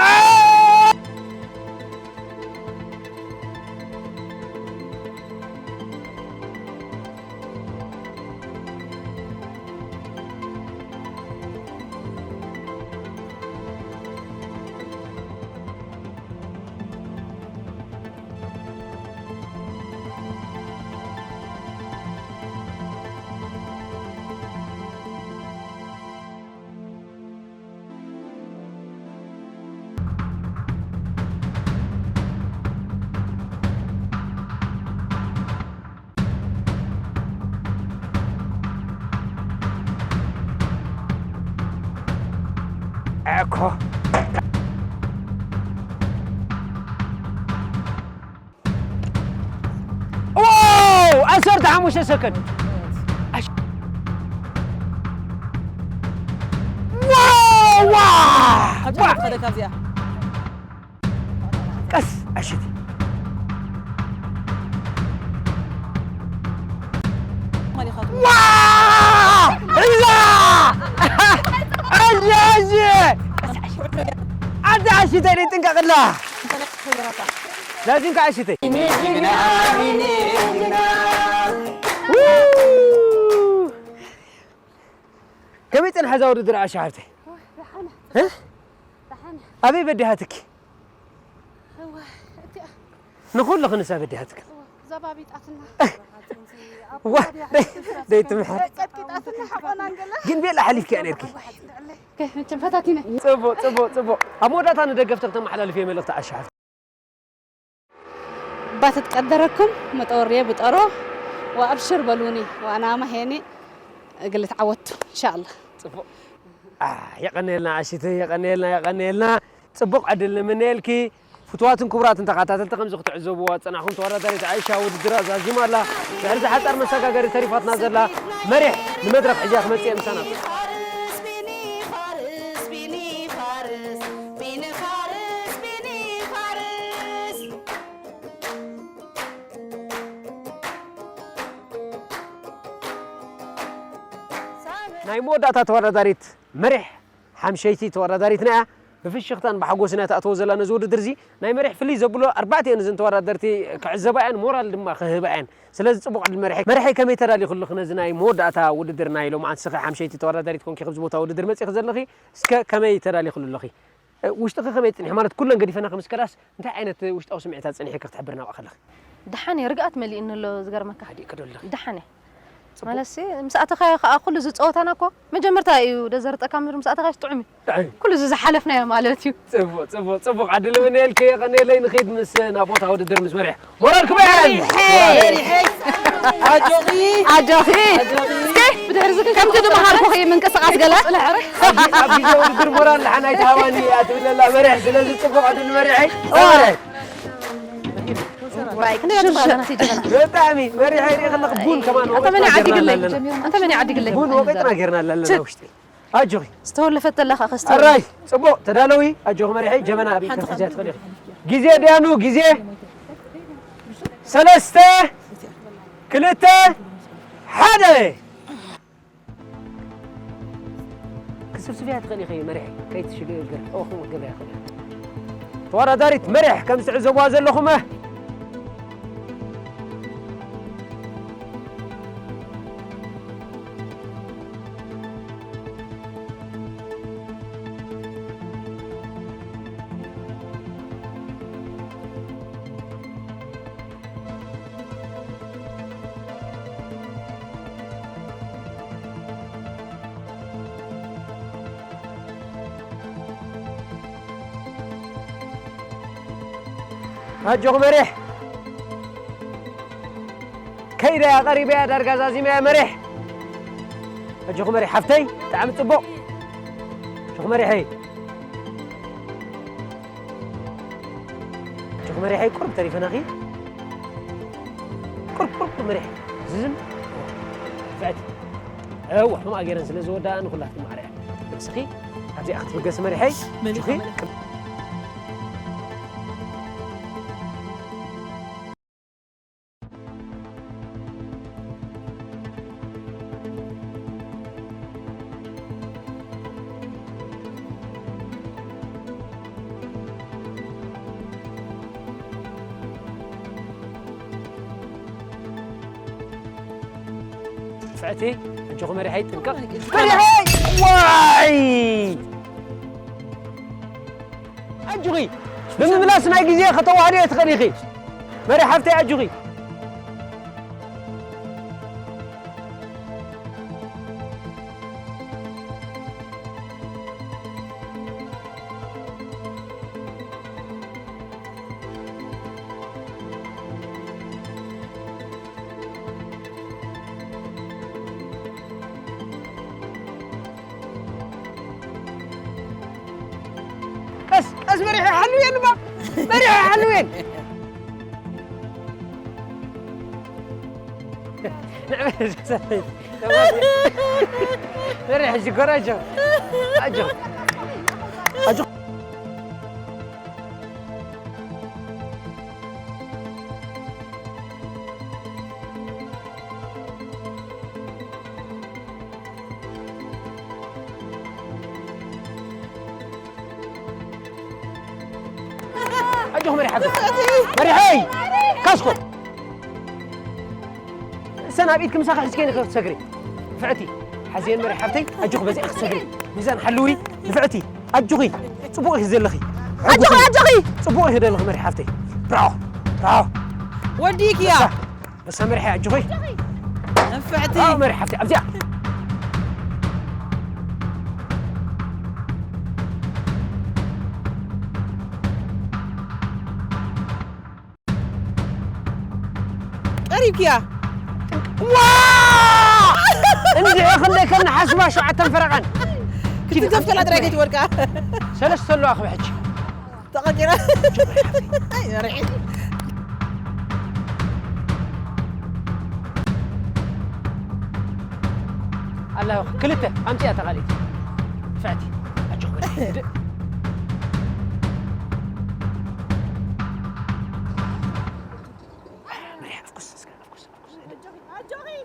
እኮ። ዋው! ዓሰርተ ሓሙሽተ ሰከንድ። ኣሽ-፣ ዋው! ዋ! ካብ ዋ! ጫፍ ትኸደ ካብዚኣ። ቀስ፣ ኣሽቲ። ማሊኻቱ። ዋ! እዛ! ኣየ፣ ኣየ! ኣታ ኣሽተይ ጥንቀቕላ። ላዚምካ ኣሽተይ። ው! ከመይ ጸንሐ እዛ ውድድር ዓሻ ሓፍተይ? እ? ኣበይ በዲሃትኪ? ንኹሉ ክንሳ በዲሃትኪ። ዋ፣ ደይ-፣ ደይትምሕር። ግን ቤላ ሓሊፍኪያ ነርኪ። መቸም ፈታቲነ። ጽቡቕ፣ ጽቡቕ፣ ጽቡቕ። ኣብ መወዳእታ ንደገፍቲ ክተመሓላልፍዮ መልእኽቲ ዓሻ ሓፍተይ። ባት ትቀደረኩም መጠወርየ ብጠሮ ወኣብሽር በሉኒ ወኣና ማሄኒ እግል ተዓወቱ ኢንሻኣላህ። ጽቡቕ። የቐንየልና ኣሽቲ፣ የቐንየልና፣ የቐንየልና። ጽቡቕ ዕድል ንምነየልኪ። ፍቱዋትን ክቡራትን ተኸታተልቲ፣ ከምዚ ክትዕዘብዎ ዝጸናሕኩም፣ ተወዳዳሪት ዓይሻ ውድድራ ዛዚማ ኣላ። ድሕሪ እዚ ሓጻር መሰጋገሪ ተሪፋትና ዘላ መሪሕ ንመድረኽ ሒዛ ክመጽእ እየ ምሳና። ናይ መወዳእታ ተወዳዳሪት መሪሕ ሓምሸይቲ ተወዳዳሪትና እያ። ብፍሽኽታን ብሓጎስን እያ ትኣትዎ ዘላ ነዚ ውድድር እዚ። ናይ መሪሕ ፍልይ ዘብሎ ኣርባዕቲኤን እዘን ተወዳደርቲ ክዕዘባ እየን፣ ሞራል ድማ ክህባ እየን። ስለዚ ጽቡቕ ዕድል መሪሐይ። መሪሐይ ከመይ ተዳሊኹ ኣለኺ ነዚ ናይ መወዳእታ ውድድር ናይ ሎምዓንቲ? ንስኺ ሓምሸይቲ ተወዳዳሪት ኮንኪ ኣብዚ ቦታ ውድድር መጺኺ ዘለኺ፣ እስከ ከመይ ተዳሊኹሉ ኣለኺ? ውሽጥኺ ከመይ ጸኒሑ? ማለት ኩለን ገዲፈና ከምስከዳስ እንታይ ዓይነት ውሽጣዊ ስምዒታት ጸኒሕኪ ክትሕብርና ኣብኣ ከለኺ? ደሓን እየ፣ ርግኣት መሊእኒ ኣሎ ዝገርመካ። ሃዲእኪ ዶ ኣለኺ? ደሓን እየ። ጽቡቕ። ማለትሲ ምስ ኣተኻዮ ከኣ ኩሉ እዚ ጸወታና እኮ መጀመርታ እዩ ደዘርጠካ እምበር ምስ ኣተኻዮስ ጥዑም እዩ። ጥዑም። ኩሉ እዚ ዝሓለፍናዮ ማለት እዩ። ጽቡቕ፣ ጽቡቕ፣ ጽቡቕ። ዕድል እምነየልኪ፣ የቐንየለይ። ንኺድ ምስ ናብ ቦታ ውድድር ምስ መሪሕ። ሞራልኩም ይዓል። መሪሐይ። ኣጆኺ። ኣጆኺ። ኣጆኺ። እስኪ ብድሕሪ እዚ ከምቲ ዝመሃርኩኺ ምንቅስቓስ ገለ። ኣብ ጊ-፣ ኣብ ግዜ ውድድር ሞራል ደሓን ኣይትሃባኒ እያ ትብል ኣላ መሪሕ። ስለዚ ጽቡቕ ዕድል መሪሐይ። ኦ። መሪሐይ። ባይ፣ ክንደይ ሽር፣ ሽር። ኣትባዛና ትጀበና። ብጣዕሚ መሪሐይ ሪኢ ከለኹ ቡን ከማን ኣታ መን ወቒጥና ዓዲ ጌርና ግለይ? ኣለና። ኣታ መን ዓዲ ግለይ? ቡን ወቒጥና ጌርና ኣለና ችት። ውሽጢ። ኣጆኺ። ዝተወለፈት ተላ ኸዓ ከስተውል። ኣራይ፣ ጽቡቕ፣ ተዳለዊ። ኣጆኺ መሪሐይ፣ ጀበና ኣብ ኢድኪ ክትሕዝያ ትኽእሊ ኢኺ። ግዜ ደያኑ፣ ግዜ። ሰለስተ፣ ክልተ፣ ሓደ። ክስፍስፍያ ትኽእሊ ኢኺ መሪሐይ፣ ከይትሽግር። ኦ፣ ከምኡ ክትገብርያ ትኽእሊ ኢኺ። ተወዳዳሪት መሪሕ፣ ከም እትዕዘብዋ ዘለኹም፣ ኣጆኹ መሪሕ። ከይዳ እያ፣ ቀሪበ እያ፣ ዳርጋ ዛዚመ እያ መሪሕ። ኣጆኹ መሪሕ ሓፍተይ፣ ብጣዕሚ ጽቡቕ። ኣጆኹ መሪሐይ። ኣጆኹ መሪሐይ፣ ቁሩብ ተሪፈናኺ። ቁሩብ፣ ቁሩብ፣ ቁሩብ መሪሐይ። ዝዝም። ፍዕቲ። እወ፣ ከምኣ ገይረን ስለ ዝወዳኣ ንኹላትኩም ማዕረ እያ። ርእስኺ ኣብዚኣ ክትብገሲ መሪሐይ። መሊኻ ኣጆኺ። መሪሐይ። ፍዕቲ፣ ኣጆኹ መሪሐይ፣ ጥንቅቕ። መሪሐይ! ዋይ! ኣጆኺ፣ ብምምላስ ናይ ግዜ ከተዋህልዮ ትኽእሊ ኢኺ። መሪሕ ሓፍተይ፣ ኣጆኺ። ቀስ፣ ቀስ፣ መሪሕ ሓልውየን እባ። መሪሕ ሓልውየን። መሪሕ ሕጂ ኮራጆ። ኣጆ። ኣጆ። ኣጆኹ መሪሕ ሓብቲ። መሪሐይ! ካስኮ! እሰን ኣብ ኢድኪ ምሳኺ ሒዝከን ኢኺ ክትሰግሪ። ንፍዕቲ። ሓዝየን መሪሕ ሓብተይ። ኣጆኺ በዚኣ ክትሰግሪ። ሚዛን ሓልዊ። ንፍዕቲ። ኣጆኺ። ጽቡቕ ኢኺ ዘለኺ። ኣጆኺ፣ ኣጆኺ። ጽቡቕ ኢኺ ዘለኺ መሪሕ ሓብተይ። ብራቮ። ብራቮ። ወዲእክያ። በሳ መሪሐ ኣጆኺ። ንፍዕቲ። ኣዎ፣ መሪሕ ሓፍቲ፣ ኣብዚኣ። ቀሪብክያ። ዋ! እንዲዒ ክንደይ ከን ሓስባ ሸውዓተን ፈረቓን። ክትገፍተላ ጥራይ ከይትወድቃ። ሰለስተ ኣለዋ ክብሕጂ። ተቐቂራ። ርዒ። ኣላ ክልተ ኣምፅያ ተቓሊት። ፍዕቲ። ኣጆኹ በል።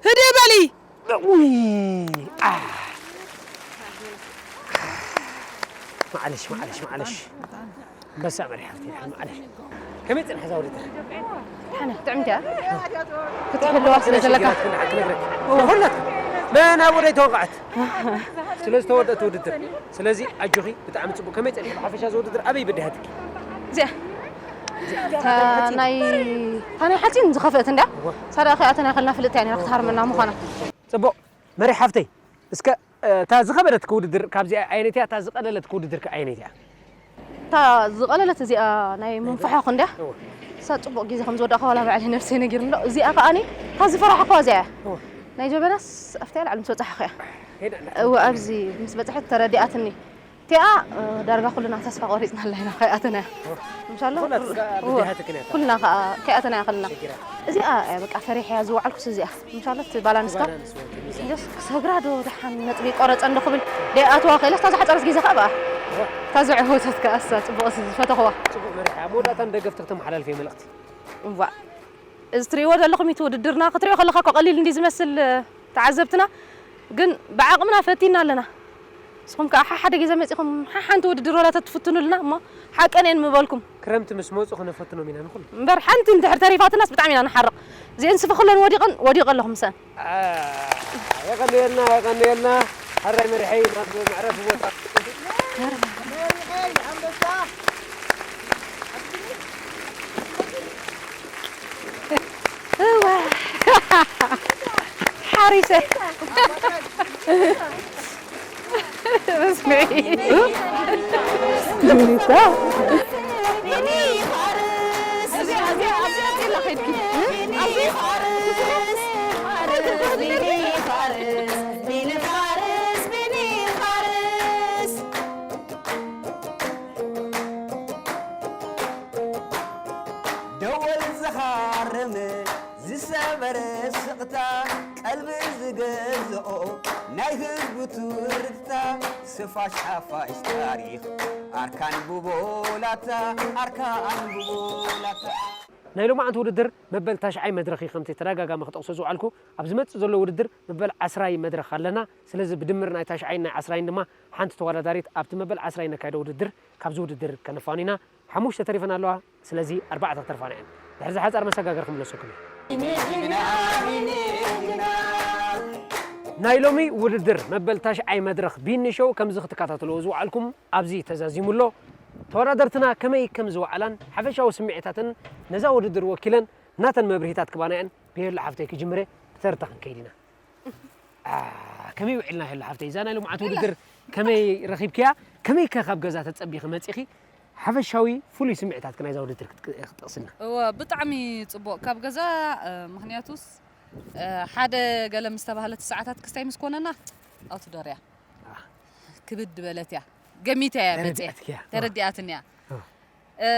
ህድእ በሊ። ውይ፣ ኣ። ማዕለሽ፣ ማዕለሽ፣ ማዕለሽ። ኣንበሳ መሪሕ ሓፍቲ፣ ማዕለሽ። ከመይ ጽንሐ እዛ ውድድር? ሓነ፣ ጥዕምቲ እያ። ክትሕልዋ ስለ ዘለካ። ክነግረክ። ንኹላትኩም። መን ኣብ ወደይ ተወቕዐት? ስለ ዝተወደእት ውድድር። ስለዚ ኣጆኺ፣ ብጣዕሚ ጽቡቕ። ከመይ ጸኒሑ ብሓፈሻ እዚ ውድድር ኣበይ በዲሃትኪ? እዚኣ። እታ ናይ እታ ናይ ሓፂን ዝኸፍአት እንድያ። እዋ። ሳዳ ከይኣተና ከልና ፍልጥቲ እያ ነይራ ክትሃርመና ምዃና። ጽቡቕ። መሪሕ ሓፍተይ፣ እስከ፣ እ፣ እታ ዝኸበደትኪ ውድድር ካብዚኣ ኣየነይቲ እያ? እታ ዝቐለለትኪ ውድድር ከ ኣየነይቲ እያ? እታ ዝቐለለት እዚኣ ናይ ምንፍሖ ክንድያ። እዋ። እሳ ጽቡቕ ግዜ ከም ዝወዳእካ ዋላ ባዕለይ ነብሰይ ነጊርኒ ኣሎ። እዚኣ ከኣኒ እታ ዝፈራሕኳ እዚኣ እያ። እዋ። ናይ ጀበናስ ኣብታ ላዕሊ ምስ በጻሕኹ እያ። ሄዳ ኣላ። እወ፣ ኣብዚ ምስ በጻሐት ተረዲኣትኒ። እቲኣ፣ እ፣ ዳርጋ ኩልና ተስፋ ቆሪጽና ኣለና ከይኣተና። እዋ። ምሻሎ? ኩላ ተስፋ እወ። ብድሃትክን እያ። ኩልና ከኣ ከይኣተና ከልና። ሽግራ። እዚኣ፣ እ፣ በቃ ፈሪሐያ ዝወዓልኩስ እዚኣ። ምሻሎ እቲ ባላንስካ? ባላንስ ወንጌል፣ ምሻሎ? ጀስ ክሰግራ ዶ ደሓን ነጥቢ ቆረጸ እንዶ ክብል ደይኣትዋ ክኢለስ፣ እታ ዝሓጸረት ግዜ ከኣ በኣ። እዋ። እታ ዝዕወተት ከኣ እሳ ጽቡቕ ዝፈተኽዋ። ጽቡቕ መሪሕ። ኣብ መወዳእታ ንደገፍቲ ክተመሓላልፍ እየ መልእኽቲ። እዋ። እዚ ትርእይዎ ዘለኹም እቲ ውድድርና ክትርእዮ ከለኻ እኮ ቀሊል እንዲ ዝመስል፣ እ፣ ተዓዘብትና፣ ግን ብዓቕምና ፈቲና ኣለና። ንስኹም ከኣ ሓሓደ ግዜ መጺኹም ሓሓንቲ ውድድር ወላ ተትፍትኑልና እሞ ሓቀን እየን ምበልኩም። ክረምቲ ምስ መጹ ክነፈትኖም ኢና ንኹሉ። እምበር ሓንቲ እንድሕር ተሪፋትናስ ብጣዕሚ ኢና ንሓርቕ። እዚአን ስፈ ኩለን ወዲቐን፣ ወዲቐ ኣለኹ ምሰን። አ፣ የቐንየልና፣ የቐንየልና። ሕራይ መሪሐይ ናብ መዕረፊ ቦታ። እዋ። ሓሪሰ። እስመዒ። ደወል ዝኻረመ ዝሰበረ ስቕታ ቀልቢ ዝገዝኦ ናይ ህዝቡ ትርታ ስፋሽ ሓፋሽ ታሪኽ ኣርካን ብቦላታ ኣርካን ብቦላታ ናይ ሎማዓንቲ ውድድር መበል ታሽዓይ መድረኽ እዩ። ከምቲ ተደጋጋሚ ክጠቕሶ ዝውዓልኩ፣ ኣብ ዝመጽእ ዘሎ ውድድር መበል ዓስራይ መድረኽ ኣለና። ስለዚ ብድምር ናይ ታሽዓይን ናይ ዓስራይን ድማ ሓንቲ ተወዳዳሪት ኣብቲ መበል ዓስራይ ነካይዶ ውድድር ካብዚ ውድድር ከነፋኑ ኢና። ሓሙሽተ ተሪፈን ኣለዋ። ስለዚ ኣርባዕተ ክተርፋና እየን። ድሕሪ ዝሓጻር መሰጋገር ክምለሰኩም እየ። ናይ ሎሚ ውድድር መበል ታሽዓይ መድረኽ ቢኒ ሾው ከምዚ ክትከታተልዎ ዝወዓልኩም ኣብዚ ተዛዚሙ ኣሎ። ተወዳደርትና ከመይ ከም ዝወዓላን ሓፈሻዊ ስምዒታትን ነዛ ውድድር ወኪለን ናተን መብርሂታት ክባና እየን። ብሄሉ ሓፍተይ ክጅምረ ብተርታ ክንከይድ ኢና። ኣ፣ ከመይ ውዒልና ሄሉ ሓፍተይ? እዛ ናይ ሎምዓት ውድድር ከመይ ረኺብክያ? ከመይ ከ ካብ ገዛ ተጸቢኺ መጺኺ? ሓፈሻዊ ፍሉይ ስምዒታትኪ ናይዛ ውድድር ክትቅ-፣ ክትጠቕስልና? እወ፣ ብጣዕሚ ጽቡቕ። ካብ ገዛ፣ እ፣ ምኽንያቱስ፣ እ፣ ሓደ ገለ ምስ ተባህለት ሰዓታት ክስታይ ምስ ኮነና፣ ኣውትዶር እያ። ኣ። ክብድ በለት እያ። ገሚታ እያ መጽያ። ተረዲኣትኪ እያ። ተረዲኣትኒ እያ። ኣ። እ፣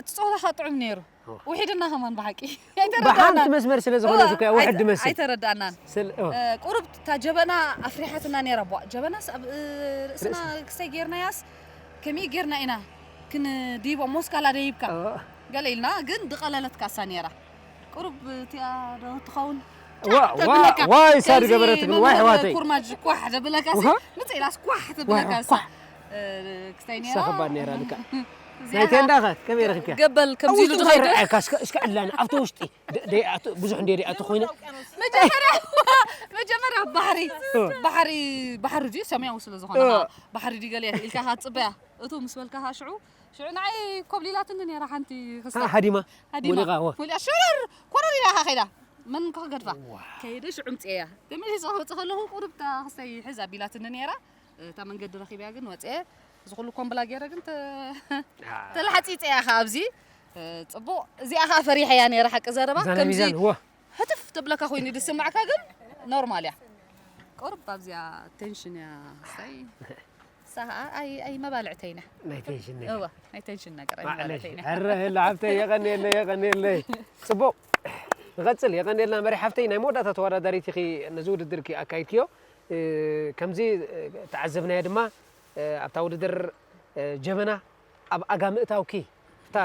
እቲ ጸወታ ከኣ ጥዑም ነይሩ። ኦ። ውሒድና ከማን ብሓቂ። ብሓንቲ ኣይተረዳእናን። መስመር ስለ ዝኾነት እኮ እያ ውሕድ ኣይ-፣ ትመስል። ኣይተረዳእናን። ስል-፣ ኦ። እ፣ ቁሩብ እታ ጀበና ኣፍሪሓትና ነይራ። ቧ፣ ጀበናስ ኣብ፣ እ፣ ርእስና ርእስና። ክስታይ ጌርናያስ ከመይ ጌርና ኢና ክንድይቦ? ሞስካላ ደይብካ። ኦ። ገለ ኢልና፣ ግን ድቐለለት ካሳ ነይራ። ቁሩብ እቲኣ ዶ ትኸውን? ዋ-፣ ጫሕ ዋ-፣ ተብለካ። ዋይ፣ እሳ ከምዚ ድገበረትኒ፣ መምህር ዋይ፣ ኣሕዋተይ። ኩርማጅ ኳሕ ደብለካ ሲ፣ ውሃ? ምጽእ ኢላስ ኳሕ ተብለካ ዋይ፣ እሳ። ኳሕ። እ፣ ክስታይ ነይራ። እሳ ከባድ ነይራ፣ ልክዕ። እዚኣ ናይ ቴንዳ ኸ ከመይ ረኺብካ? ገበል ከምዚ ኣብ ኢሉ ውሽጢ ዝኸይድ። ከይረኣየካ፣ እስከ፣ እስከ ዕላኒ፣ ኣብቲ ውሽጢ ደ-፣ ደይኣቱ-፣ ብዙሕ እንደ ደይኣቱ ኮይነ። መጀመርያ፣ መጀመርያ ባሕሪ፣ እ። ባሕሪ፣ ባሕሪ ድዩ ሰማያዊ ስለ ዝኾነ እ። ኸዓ፣ ባሕሪ ድዩ ገለ ኢልካ ኸዓ ትጽበያ። እቱ ምስ በልካ ኸዓ ሽዑ፣ ሽዑ ንዓይ ኮብሊላትኒ ነይራ ሓንቲ ክስታ። ሃ-፣ ሃዲማ? ሃዲማ። ወሊቓ፣ ወ። ወሊቓ፣ ሽረር፣ ኮረር ኢላ ኸዓ ከይዳ። መን ከ ክገድፋ? ዋ። ከይደ ሽዑ ምጽኤያ። ተመሊሰ ክወጽእ ከለኹ ቁሩብ እታ ክስታይ ሕዝ ኣቢላትኒ ነይራ። እታ መንገዲ ረኺበያ ግን ወጽኤ። እዚ ኩሉ ኮምብላ ገይረ ግን ተ-፣ ኣ። ተላሕጺጸያ ኸዓ ኣብዚ። እ፣ ጽቡቕ። እዚኣ ኸዓ ፈሪሐያ ነይረ ሓቂ ዘረባ። እዛ ናይ ከምዚ ሚዛን፣ ወ። ህትፍ ተብለካ ኮይኑ ዝስማዕካ ግን ኖርማል እያ። ቁርብ ኣብዚኣ ቴንሽን እያ ሳይ ሳኻ ኣይ ኣይ መባልዕተይና ናይ ቴንሽን እዋ ናይ ቴንሽን ነገር ኣይ ማዕለሽ መባልዕተይና ሕረ ህለ ሓብተይ የቐንየለይ የቐንየለይ ፅቡቕ ንቐፅል የቐንየልና መሪ ሓፍተይ ናይ መወዳእታ ተወዳዳሪት ኢኺ ነዚ ውድድር ኪ ኣካይድክዮ እ፣ ከምዚ እ፣ ተዓዘብናዮ ድማ እ፣ ኣብታ ውድድር እ፣ ጀበና ኣብ ኣጋ ምእታውኪ እታ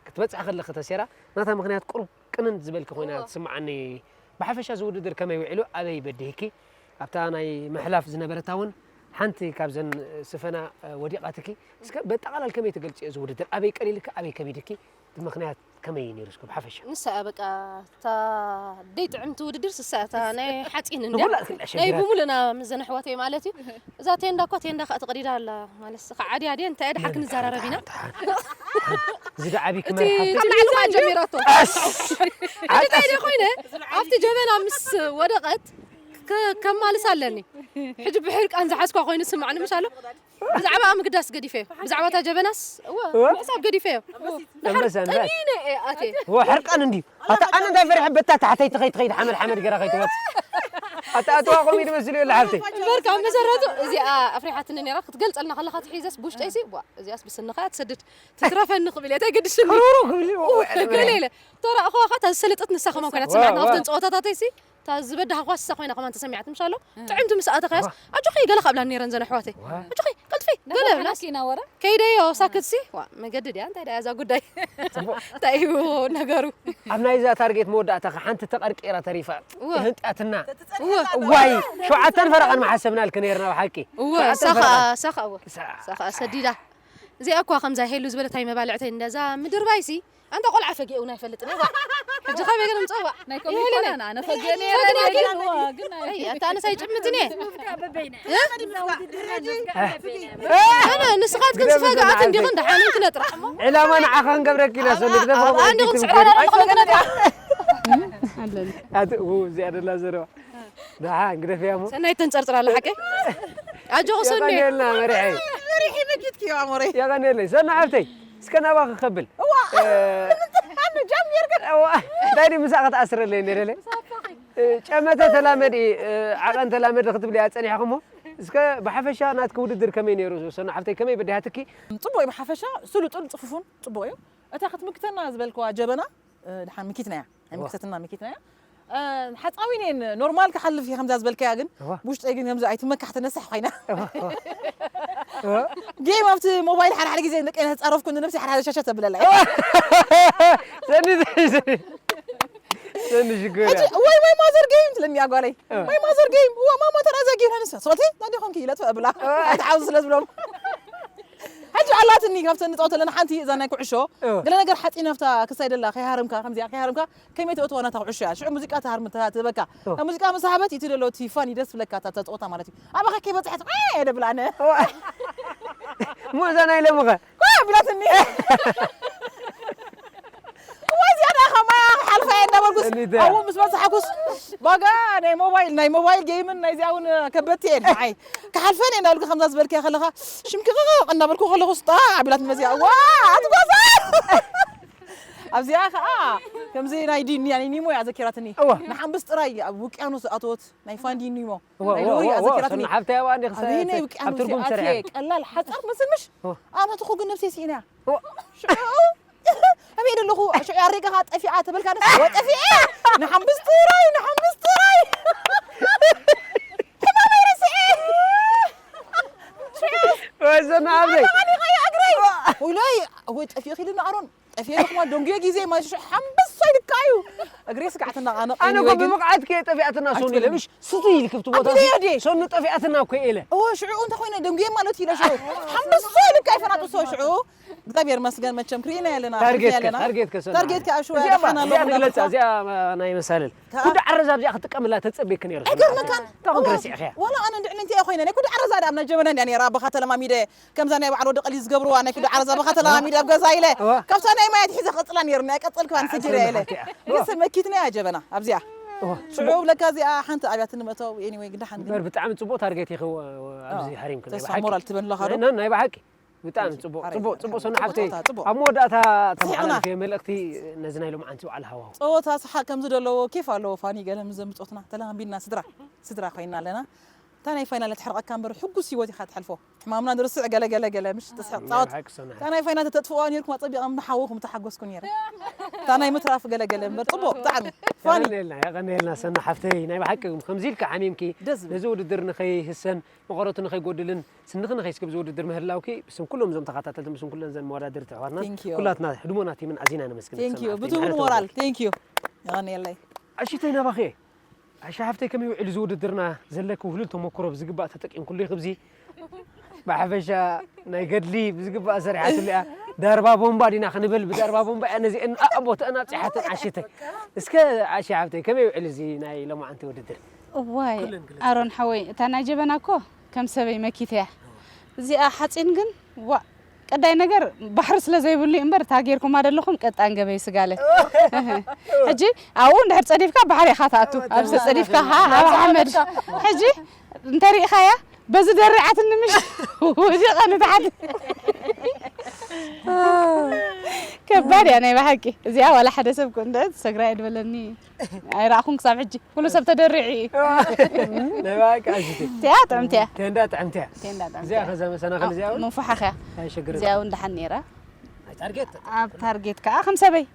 ክትበፅሒ ከለኺ ተሴራ ናታ ምክንያት ቁሩብ ቅንን ዝበልኪ ኮይና ትስምዓኒ ብሓፈሻ እዚ ውድድር ከመይ ውዒሉ ኣበይ በዲህኪ ኣብታ ናይ ምሕላፍ ዝነበረታ እውን ሓንቲ ካብዘን ስፈና ወዲቓትኪ እስከ በጠቓላል ከመይ ትገልፅዮ እዚ ውድድር ኣበይ ቀሊልኪ ኣበይ ከቢድኪ እቲ ምክንያት ከመይ እዩ ነይሩ እስከ ብሓፈሻ ንሳ በቃ እታ ደይ ጥዕምቲ ውድድር ስሳ እታ ናይ ሓፂን እንድያ ንኹላ ክላ ናይ ሸጊራ ብሙሉና ምስ ዘንሕወተይ ማለት እዩ እዛ ቴንዳ እኳ ቴንዳ ከዓ ተቐዲዳ ኣላ ማለት ከዓ ዓዲ ኣድየ እንታይ ድሓ ክንዘራረብ ኢና እዚ ዶ ዓብይ እቲ ክመርሓ ካብ ላዕሊ ከዓ ጀሚራቶ እንታይ ደ ኮይነ ኣብቲ ጀበና ምስ ወደቐት ከ- ከማልስ ኣለኒ ሕጂ ብሕርቃን ዝሓዝኳ ኮይኑ ስማዕኒ ምሽ ኣሎ ብዛዕባ ምግዳስ ገዲፈዮ ብዛዕባ እታ ጀበናስ እወ ምሕሳብ ገዲፈዮ ኣንበሳ ንብረት ጠኒነ እየ ኣትየ ወ ሕርቃን እንዲ ኣታ ኣነ እንታይ ፈሪሐ በታ ታሕተይ ትኸይ ትኸይድ ሓመድ ሓመድ ገራ ከይትወፅ ኣታ ኣተዋ ቆሚ ድመስሉ የለ ሓብተይ እምበርካ መሰረቱ እዚኣ ኣፍሪሓትኒ ነራ ክትገልፀልና ከለካ ትሒዘስ ብውሽጠይሲ ዋ እዚኣስ ብስንኻ ትሰድድ ትትረፈኒ ክብል እየ እንታይ ገድሽኒ ክሩሩ ክብል እዩ። ገለ ኢለ ተራእኸዋ ከ እታ ዝሰለጠት ንሳ ከማን ኮይና ትስምዓና ዋ፣ ካብተን ዋ። ፀወታታተይሲ እታ ዝበዳህኳ ንሳ ኮይና ከማን ተሰሚዓት ምሻሎ ጥዕምቲ ምስ ኣተኻያስ ኣጆኺ ገለ ካብላን ነይረን ዘን ኣሕዋተይ ኣጆኺ ቀልጥፊ ገለ ብላስ ናወረ ከይደዮ ሳክትሲ ዋ መገዲ ድያ እንታይ ድያ እዛ ጉዳይ እንታይ እዩ ነገሩ ኣብ ናይዛ ታርጌት መወዳእታ ከ ሓንቲ ተቐርቂራ ተሪፋ እወ። ህንጣትና እወ ዋይ ሸውዓተን ፈረቐን መሓሰብናልኪ ነይርና ብሓቂ እወ ሸውዓተን ሳኻ ፈረቐን። ሳኻ እወ ሳ- ሳኻ ሰዲዳ እዚኣ እኳ ከምዛ ሄሉ ዝበለታይ መባልዕተይ እንደዛ ምድርባይሲ ኣንታ ቆልዓ ፈጊኡ ናይ ፈልጥ ነዋ ሕጂ ካብ የገለ ምፅዋ ናይ ከምኡ ይኮነን ኣነ ፈገ ነረ ግን ናይ ኣይ ኣታ ኣነስ ኣይጭምትን እየ ኣነ ንስኻትክን ዝፈግኣት እንዲኽን ደሓንን ክነጥራሕ እሞ ዕላማ ንዓኻ ክንገብረኪ ኢና ሰሉ ግደፍ ኣብኣ እንዲኹም ስዕራራ ኣለኹም ክነጥራሕ እዚኣ ደላ ዘረባ ደሓ ግደፍያ እሞ ሰናይ ተንፀርፅር ኣላ ሓቀይ ኣጆኹ ሰኒ የቐንየልና መሪሐይ መሪሒ መኪትኪ ኣሞረይ የቐንየለይ ሰና ሓብተይ እስከ ናባኺ ከብል ኣነ ጃም ጌርካ እንታይ ድዩ ምሳኻ ትኣስረለይ ነረለ ጨመተ ተላመዲ ዓቐን ተላመዲ ክትብል እያ ፀኒሕኹሞ እስከ ብሓፈሻ ናትኪ ውድድር ከመይ ነይሩ ሰና ሓብተይ ከመይ በዲሃትኪ ፅቡቅ እዩ ብሓፈሻ ስሉጡን ፅፉፉን ፅቡቅ እዩ እታ ክትምክተና ዝበልክዋ ጀበና ድሓን ምኪትና እያ ኣይምክተትና ምኪትና እያ ሓፃዊን እየን ኖርማል ክሓልፍ እየ ከምዛ ዝበልከያ ግን እዋ። ውሽጠይ ግን ከምዚ ኣይትመካሕ ተነሳሕ ኮይና እዋ። ጌም ኣብቲ ሞባይል ሓደ ሓደ ግዜ ንቀይ ተፃረፍኩ ንነብሲ ሓደ ሓደ ሸሸ ተብለላ ሰኒ ሰኒ ሰኒ ሽግር ሕጂ ወይ ወይ ማዘር ጌም ትለኒ ኣጓለይ ወይ ማዘር ጌም እዋ ማማ ተራዛ ጌም ሃንሳ ስበልቲ ናዲ ኮንኪ ኢለት ብላ ኣይትሓውዝ ስለ ዝብሎም ሕጂ ኣላትኒ ካብተን ንፃወት ኣለና ሓንቲ እዛ ናይ ኩዕሾ እዋ። ገለ ነገር ሓፂን ኣብታ ክሳይ ደላ ከይሃርምካ ከምዚኣ ከይሃርምካ ከመይ ተእትዋ ናታ ኩዕሾ እያ ሽዑ ሙዚቃ ትሃርም ትበካ እዋ። ሙዚቃ ምስ ሃበት እቲ ደሎ እቲ ፋን ይደስ ብለካ እታ ተፃወታ ማለት እዩ ኣባኸ ከይበፅሐት የደብላ ኣነ እሞ እዛ ናይ ለምኸ ኳ ቢላትኒ እዋ እዚኣ ደኣ ከማያ ክሓልፋ እየ እንዳበልኩስ እኒተ። ኣብኡ ምስ በፅሓኩስ ባጋ ናይ ሞባይል ናይ ሞባይል ጌምን ናይዚኣ እውን ከበድቲ እየን ንዓይ ክሓልፈን እየ እንዳበልኩ ከምዛ ዝበልክያ ከለኻ ሽምክቕቕ እንዳበልኩ ከለኹስ ጣዕ ቢላትኒ መዚኣ ዋ ኣትጓዛ ኣብዚኣ ከዓ ከምዚ ናይ ዲኒ ናይ ኒሞ እያ ዘኪራትኒ እዋ። ንሓንብስ ጥራይ ኣብ ውቅያኖስ ዝኣተወት ናይ ፋንዲ ኒሞ እዋ፣ ናይ እዋ፣ ዶሪ እያ እዋ፣ ዘኪራትኒ ሰና ሓብተይ ኣብኣ እንዲኺ ኣበይ ናይ ኣብ ውቅያኖስ ትርጉም ኣትየ ሰሪሐ ቀላል ሓፃር ትመስል ምሽ እዋ። ኣናትኹ ግን ነብሰይ ስኢና እዋ። ሽዑ ኣበይ ደለኹ ሽዑ ኣሬጋኻ ጠፊኣ ተበልካ ነስ ወጠፊኤ ንሓምብስ ጥራይ ንሓምብስ ጥራይ ሕማመይ ረስኤ ወይ ሰና ሓብተይ ኣኔኻዮ እግረይ ውሎይ ወይ ጠፊኡ ኪሉ ንኣሮን ጠፊኤ ለኹማ ደንጉየ ግዜ ማሽሹ ሓምብሶ ይልካ እዩ እግሬ ስጋዕትና ኣነ ኣነ እኮ ወይ ግን ብብቕዓት ከየ ጠፊኣትና ሶኒ ኢለ ምሽ ስቲ ኢልክ ኣብቲ ቦታ ኣቢለዮ ድየ? ሶኒ ጠፊኣትና እኮ ኢለ እዎ ሽዑ እንተኾይነ ደንጉየ ማለት ኢለ ሽዑ ሓምብሶ ይልካ ይፈናጥሶ ሽዑ እግዚኣብሔር መስገን መቸም ክርኢና ያለና ታርጌት ያለና ታርጌት ከሰና ታርጌት ከኣ ሽዑ እዚኣ ደሓና እዚኣ ኣለኹ ንግለጻ ኣለኹ። እዚኣ ናይ መሳለል ከኣ- ኩሉ ዓረዛ ኣብዚኣ ክትጥቀምላ ተጸቤክ ነይሩ ኣይገርመካን ካብን ረሲዕኽያ ዋላ ኣነ እንድዕኒ እንታይ ኮይነ ናይ ኩሉ ዓረዛ ዳም ናይ ጀበና እንድያ ነይራ ኣባኻ ተለማሚደ ከምዛ ናይ በዓል ወዲ ቀሊ ዝገብርዋ ናይ ኩሉ ዓረዛ ኣባኻ ተለማሚደ ኣብ ገዛ ኢለ እዋ። ካብታ ናይ ማያ ትሒዘ ክቕፅላ ነይሩ ናይ ቀፀልክዋ ንስጊረ ኢለ እዋ። ንስ መኪትና እያ ጀበና ኣብዚኣ እዋ። ሽዑ ብለካ እዚኣ ሓንቲ ኣብያትኒ መእተው ኤኒወይ ግዳሓን ግን በር ብጣዕሚ ጽቡቕ ታርጌት ኢኺ ኣብዚ ሃሪም ተስፋ ሞራል ትበን ኣለኻ ዶ ናይ ብሓቂ ብጣዕሚ ጽቡቕ ሓራይ። ጽቡቕ ጽቡቕ ሰኑ ሓብተይ ጸወታ ጽቡቕ። ኣብ መወዳእታ ስሒቕና። ተመሓላልፍዮ መልእኽቲ ነዚ ናይ ሎምዓንቲ በዓል ሃዋው ጸወታ ሰሓቕ ከም ዝደለዎ ኬፍ ኣለዎ ፋኒ ገለ ምስ ዘምጾትና ተለማሚድና ስድራ ስድራ ኮይና ኣለና እታ ናይ ፋይናል ትሕርቐካ እምበር ሕጉስ ህይወት ኢኻ ትሓልፎ። ሕማምና ንርስዕ ገለ ገለ ገለ፣ ምሽ ትስሕቕ ናይ ጻወት። ብሓቂ ሰናሕ። እታ ናይ ፋይናል ተተጥፍዋ ነይርኩም ኣጸቢቐ ምሓወኹም ተሓጎስኩ ነይረ። እታ ናይ ምትራፍ ገለ ገለ እምበር ጽቡቕ ብጣዕሚ ፋኒ። የቐንየልና፣ የቐንየልና ሰና ሓፍተይ፣ ናይ ብሓቂ ከምዚ ኢልካ ሓሚምኪ ደስ ዝብል። ነዚ ውድድር ንኸይህሰን መቐረቱ ንኸይጎድልን ስንኺ ንኸይስክብ ዝውድድር ምህላውኪ ብስም ኩሎም እዞም ተኸታተልቲ፣ ብስም ኩለን ዘን መወዳድርቲ ኣሕዋትና፣ Thank you። ኩላትና ህድሞና ቲምን ኣዚና ነመስግን። Thank you። ሰና ሓፍተይ፣ ብትኹል ምሕረት ሞራል። ይወሃበልኪ። Thank you። የቐንየለይ። ኣሽተይ ናባኺ። ኣሻ ሓፍተይ ከመይ ውዒሉ ዝውድድርና ዘለኪ ውህሉል ተመክሮ ብዝግባእ ተጠቂምኩሉ ኢኺ። ብዚ ብሓፈሻ ናይ ገድሊ ብዝግባእ ሰሪሓትሉ እያ። ደርባ ቦምባ ዲና ክንብል ብደርባ ቦምባ እያ ነዚአን ኣቦተአን ኣብፂሓተን ኣሽተይ። እስከ ኣሻ ሓፍተይ ከመይ ውዒሉ እዚ ናይ ሎማዓንቲ ውድድር? እዋይ ኩለን ክልተ። ኣሮን ሓወይ እታ ናይ ጀበና እኮ ከም ሰበይ መኪተያ። እዚኣ ሓፂን ግን ዋ ቀዳይ ነገር ባሕሪ ስለ ዘይብሉ እዩ እምበር እታ ጌርኩማ ዘለኹም ቀጣን ገበይ ስጋለ። ሕጂ ኣብኡ እንድሕር ጸዲፍካ ባሕሪ ኢኻ ትኣቱ። ኣብዚ ጸዲፍካ ኸዓ ኣብ ሓመድ። ሕጂ እንተሪእኻያ በዚ ደሪዓትኒ ምሽ ወዲቐ ንታሕቲ። ከባድ እያ ናይ ብሓቂ እዚኣ ዋላ ሓደ ሰብ ኮ እንደ ሰግራ ኣይድበለኒ። ኣይረኣኹን ክሳብ ሕጂ ኩሉ ሰብ ተደሪዑ እዩ። ናይ ብሓቂ ኣሽተይ። እቲኣ ጥዕምቲ እያ። ቴንዳ ጥዕምቲ እያ። ቴንዳ ጥዕምቲ እዚኣ እያ። ከዛ መሰናኸል እዚኣ እውን ምፉሓኽ እያ። ኣይሸግርን። እዚኣ እውን ደሓን ነይራ። ናይ ታርጌት። ኣብ ታርጌት ከዓ ከም ሰበይ።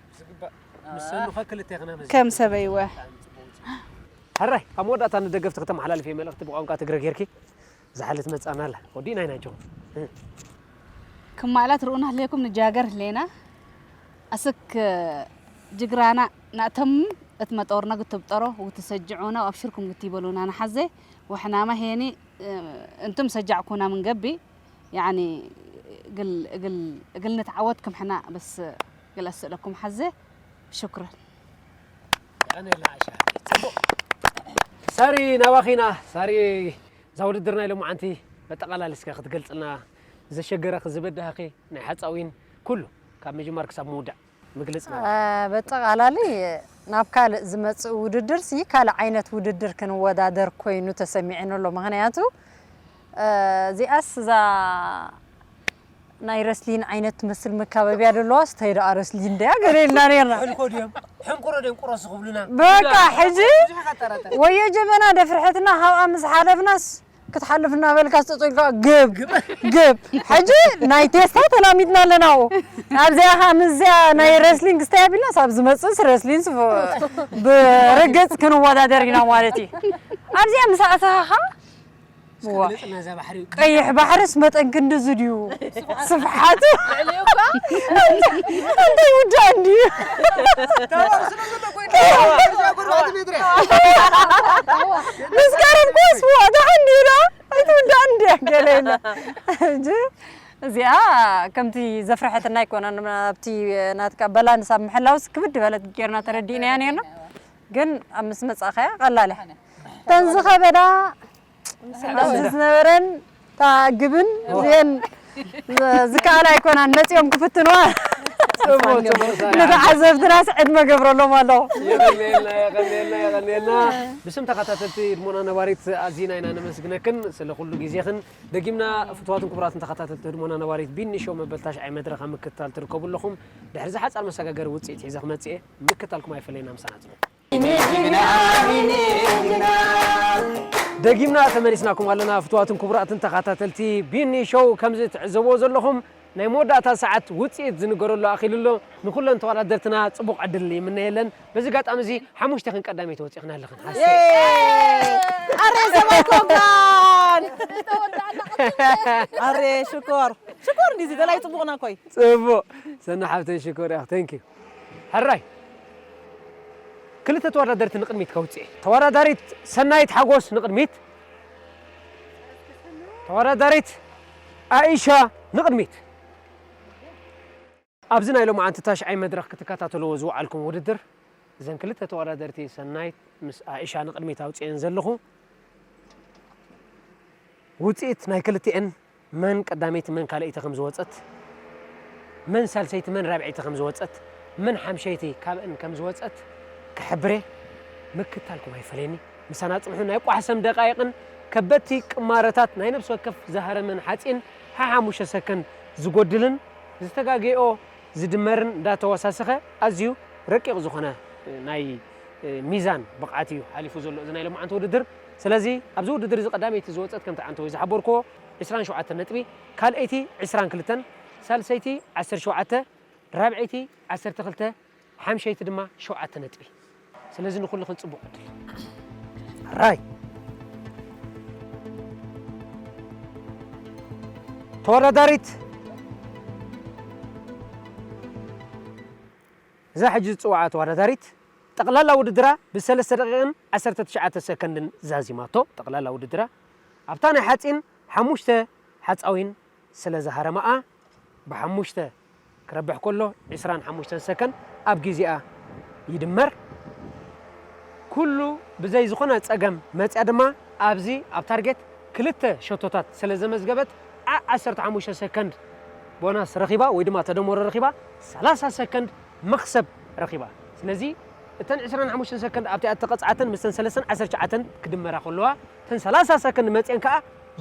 ምስ ሰኑ ከ ክልተ ክና መዚ። ከም ሰበይ ወ። ሕራይ ኣብ መወዳእታ ንደገፍቲ ከተመሓላልፍ እየ መልእኽቲ ብቋንቋ ትግረ ጌርኪ። ዝሓለት መጻና ኣላ። ወዲእና ኢና ጆ። ክማላት ርኡና ህሌኩም ንጃገር ህሌና። ኣስክ ጅግራና ናእተም እትመጠወርና ግትብጠሮ ውትሰጅዑና ወኣብሽርኩም ግትይበሉና ንሓዘ ወሕናማ ሄኒ እንቱም ሰጃዕኩና ምን ገቢ ያኒ እግል እግል እግል ንትዓወት ክም ሕና በስ እግል ኣስእለኩም ሓዘ ሽኩረን። የቐንየልና ኣሻ። ጽቡቕ። ሳሪ ናባኺና። ሳሪ እዛ ውድድር ናይ ሎማዓንቲ በጠቓላሊ እስከ ክትገልጽልና ዘሸገረኺ ዝበዳህኺ ናይ ሓጻዊን ኩሉ ካብ ምጅማር ክሳብ ምውዳእ ምግልጽ ና። አ፣ በጠቓላሊ ናብ ካልእ ዝመጽእ ውድድር ሲ ካልእ ዓይነት ውድድር ክንወዳደር ኮይኑ ተሰሚዕኒ ኣሎ። ምኽንያቱ፣ አ፣ እዚኣስ እዛ ናይ ረስሊን ዓይነት ትመስል መካበቢያ ደለዋስ እንታይ ደኣ ረስሊን ደያ ገለ ኢልና ነርና። ሕልኮ ድዮም? ሕንቁሮ ድዮም ቁረሱ ክብሉና? በቃ ሕጂ ብዙሕ ይኸጠረጠ። ወዮ ጀበና ደፍርሐትና ካብኣ ምስ ሓለፍናስ ክትሓልፍ እናበልካ ዝተጸልካ ግብ፣ ግብ። ሕጂ ናይ ቴስታ ተላሚድና ኣለና ኣብኡ። ኣብዚኣ ኸዓ ምስዚኣ ናይ ረስሊንግ ስታይ ኣቢልናስ ኣብ ዝመጽእስ ረስሊንስ ብ-፣ ብርግጽ ክንወዳደር ኢና ማለት እዩ። ኣብዚኣ ምስ ኣእተኻ ኸዓ፣ እስኪ ዋ። ግለጽና እዛ ባሕሪ። ቀይሕ ባሕርስ መጠን ክንድዚ ድዩ? ስፍሓቱ። ልዕሊኡ እኳ እንታይ ውዳእ እንድዩ? ታዋር ስለ ዘሎ ኮይና፣ እዛ ጎረባቲ ሜትሪ። መስከረም ኮስ ዋ፣ ደሓን ድዩ ዳ? ኣይትውዳእ እንድያ ገለ ኢልና። ሕጂ እዚኣ ከምቲ ዘፍርሐትና ኣይኮነን፣ ኣብቲ ናትካ በላንስ ኣብ ምሕላውስ ክብድ በለት ጌርና ተረዲእናያ ነርና። ግን ኣብ ምስ መጻእኻያ ቀላል እያ። ተን ዝኸበዳ ኣብዚ ዝነበረን እታ ግብን እዚአን ዝከኣላ ኣይኮናን፣ መጺኦም ክፍትንዋ። ጽቡቕ፣ ጽቡቕ፣ ሳራ። ንተዓዘብትናስ ዕድመ ገብረሎም ኣለኹ። የቐንየልና፣ የቐንየልና፣ የቐንየልና። ብስም ተኸታተልቲ ህድሞና ነባሪት ኣዚና ኢና ነመስግነክን ስለ ኩሉ ግዜኽን። ደጊምና ፍቱዋትን ክቡራትን ተኸታተልቲ ህድሞና ነባሪት ቢኒ ሾው መበል ታሽዓይ መድረኽ ኣብ ምክትታል ትርከቡ ኣለኹም። ድሕሪ እዚ ሓጻር መሰጋገሪ ውጽኢት ሒዘ ክመጽእ እየ። ምክትታልኩም ኣይፈለየና፣ ምሳና ጽንሑ። ደጊምና ተመሊስናኩም ኣለና ፍቱዋትን ክቡራትን ተኸታተልቲ ቢኒ ሾው። ከምዚ ትዕዘብዎ ዘለኹም ናይ መወዳእታ ሰዓት ውጽኢት ዝንገረሉ ኣኺሉ ኣሎ። ንኹለን ተወዳደርትና ጽቡቕ ዕድል ይምነየለን። በዚ ኣጋጣሚ እዚ ሓሙሽተኽን ቀዳመይቲ ወጺእኽና ኣለኽን። ሃሴ። ኣረ ሰብኣይ ኮንካን። ኣረ ሽኮር። ሽኮር እንዲዚ ደላይ ጽቡቕና ኮይ። ጽቡቕ። ሰና ሓብተይ ሽኮር ያኽ። Thank you። ሕራይ። ክልተ ተወዳደርቲ ንቕድሚት ከውጽእ። ተወዳዳሪት ሰናይት ሓጎስ ንቕድሚት። ተወዳዳሪት ኣኢሻ ንቕድሚት። ኣብዚ ናይ ሎማዓንቲ ታሽዓይ መድረኽ ክትከታተልዎ ዝወዓልኩም ውድድር፣ እዘን ክልተ ተወዳደርቲ ሰናይት ምስ ኣኢሻ ንቕድሚት ኣውጽኤን ዘለኹ፣ ውጽኢት ናይ ክልቲኤን መን ቀዳመይቲ መን ካልኣይቲ ከም ዝወጸት፣ መን ሳልሰይቲ መን ራብዐይቲ ከም ዝወጸት፣ መን ሓምሸይቲ ካብእን ከም ዝወጸት ክሕብር እየ። ምክታልኩም ኣይፈለየኒ። ምሳና ጽንሑ። ናይ ቋሕሰም ደቃይቕን ከበድቲ ቅማረታት ናይ ነፍሲ ወከፍ ዝሃረመን ሓጺን ሓሓሙሽተ ሰከንድ ዝጎድልን ዝተጋገኦ ዝድመርን እንዳተወሳሰኸ ኣዝዩ ረቂቕ ዝኾነ ናይ ሚዛን ብቕዓት እዩ ሓሊፉ ዘሎ እዚ ናይ ሎማዓንቲ ውድድር። ስለዚ ኣብዚ ውድድር እዚ ቀዳመይቲ ዝወጸት ከምቲ ዓንተወይ ዝሓበርክዎ ዕስራን ሸውዓተን ነጥቢ፣ ካልኣይቲ ዕስራን ክልተን፣ ሳልሰይቲ ዓሰርተ ሸውዓተ፣ ራብዐይቲ ዓሰርተ ክልተ፣ ሓምሸይቲ ድማ ሸውዓተ ነጥቢ። ስለዚ ንኹልኽን ጽቡቕ ዕድል። ራይ ተወዳዳሪት፣ እዛ ሕጂ ዝጽውዓ ተወዳዳሪት ጠቕላላ ውድድራ ብሰለስተ ደቂቕን ዓሰርተ ትሽዓተ ሰከንድን ዛዚማቶ። ጠቕላላ ውድድራ ኣብታ ናይ ሓጺን ሓሙሽተ ሓጻዊን ስለ ዝሃረማኣ ብሓሙሽተ ክረብሕ ከሎ ዕስራን ሓሙሽተን ሰከንድ ኣብ ግዜኣ ይድመር። ኩሉ ብዘይ ዝኾነ ጸገም መጽያ ድማ ኣብዚ ኣብ ታርጌት ክልተ ሸቶታት ስለ ዘመዝገበት ዓ ዓሰርተ ሓሙሽተ ሰከንድ ቦናስ ረኺባ ወይ ድማ ተደመሮ ረኺባ ሰላሳ ሰከንድ መኽሰብ ረኺባ። ስለዚ እተን ዕስራን ሓሙሽተን ሰከንድ ኣብቲ ኣተቐጽዓተን ምስተን ሰለስተን ዓሰርተ ትሽዓተን ክድመራ ከለዋ እተን ሰላሳ ሰከንድ መጽየን ከኣ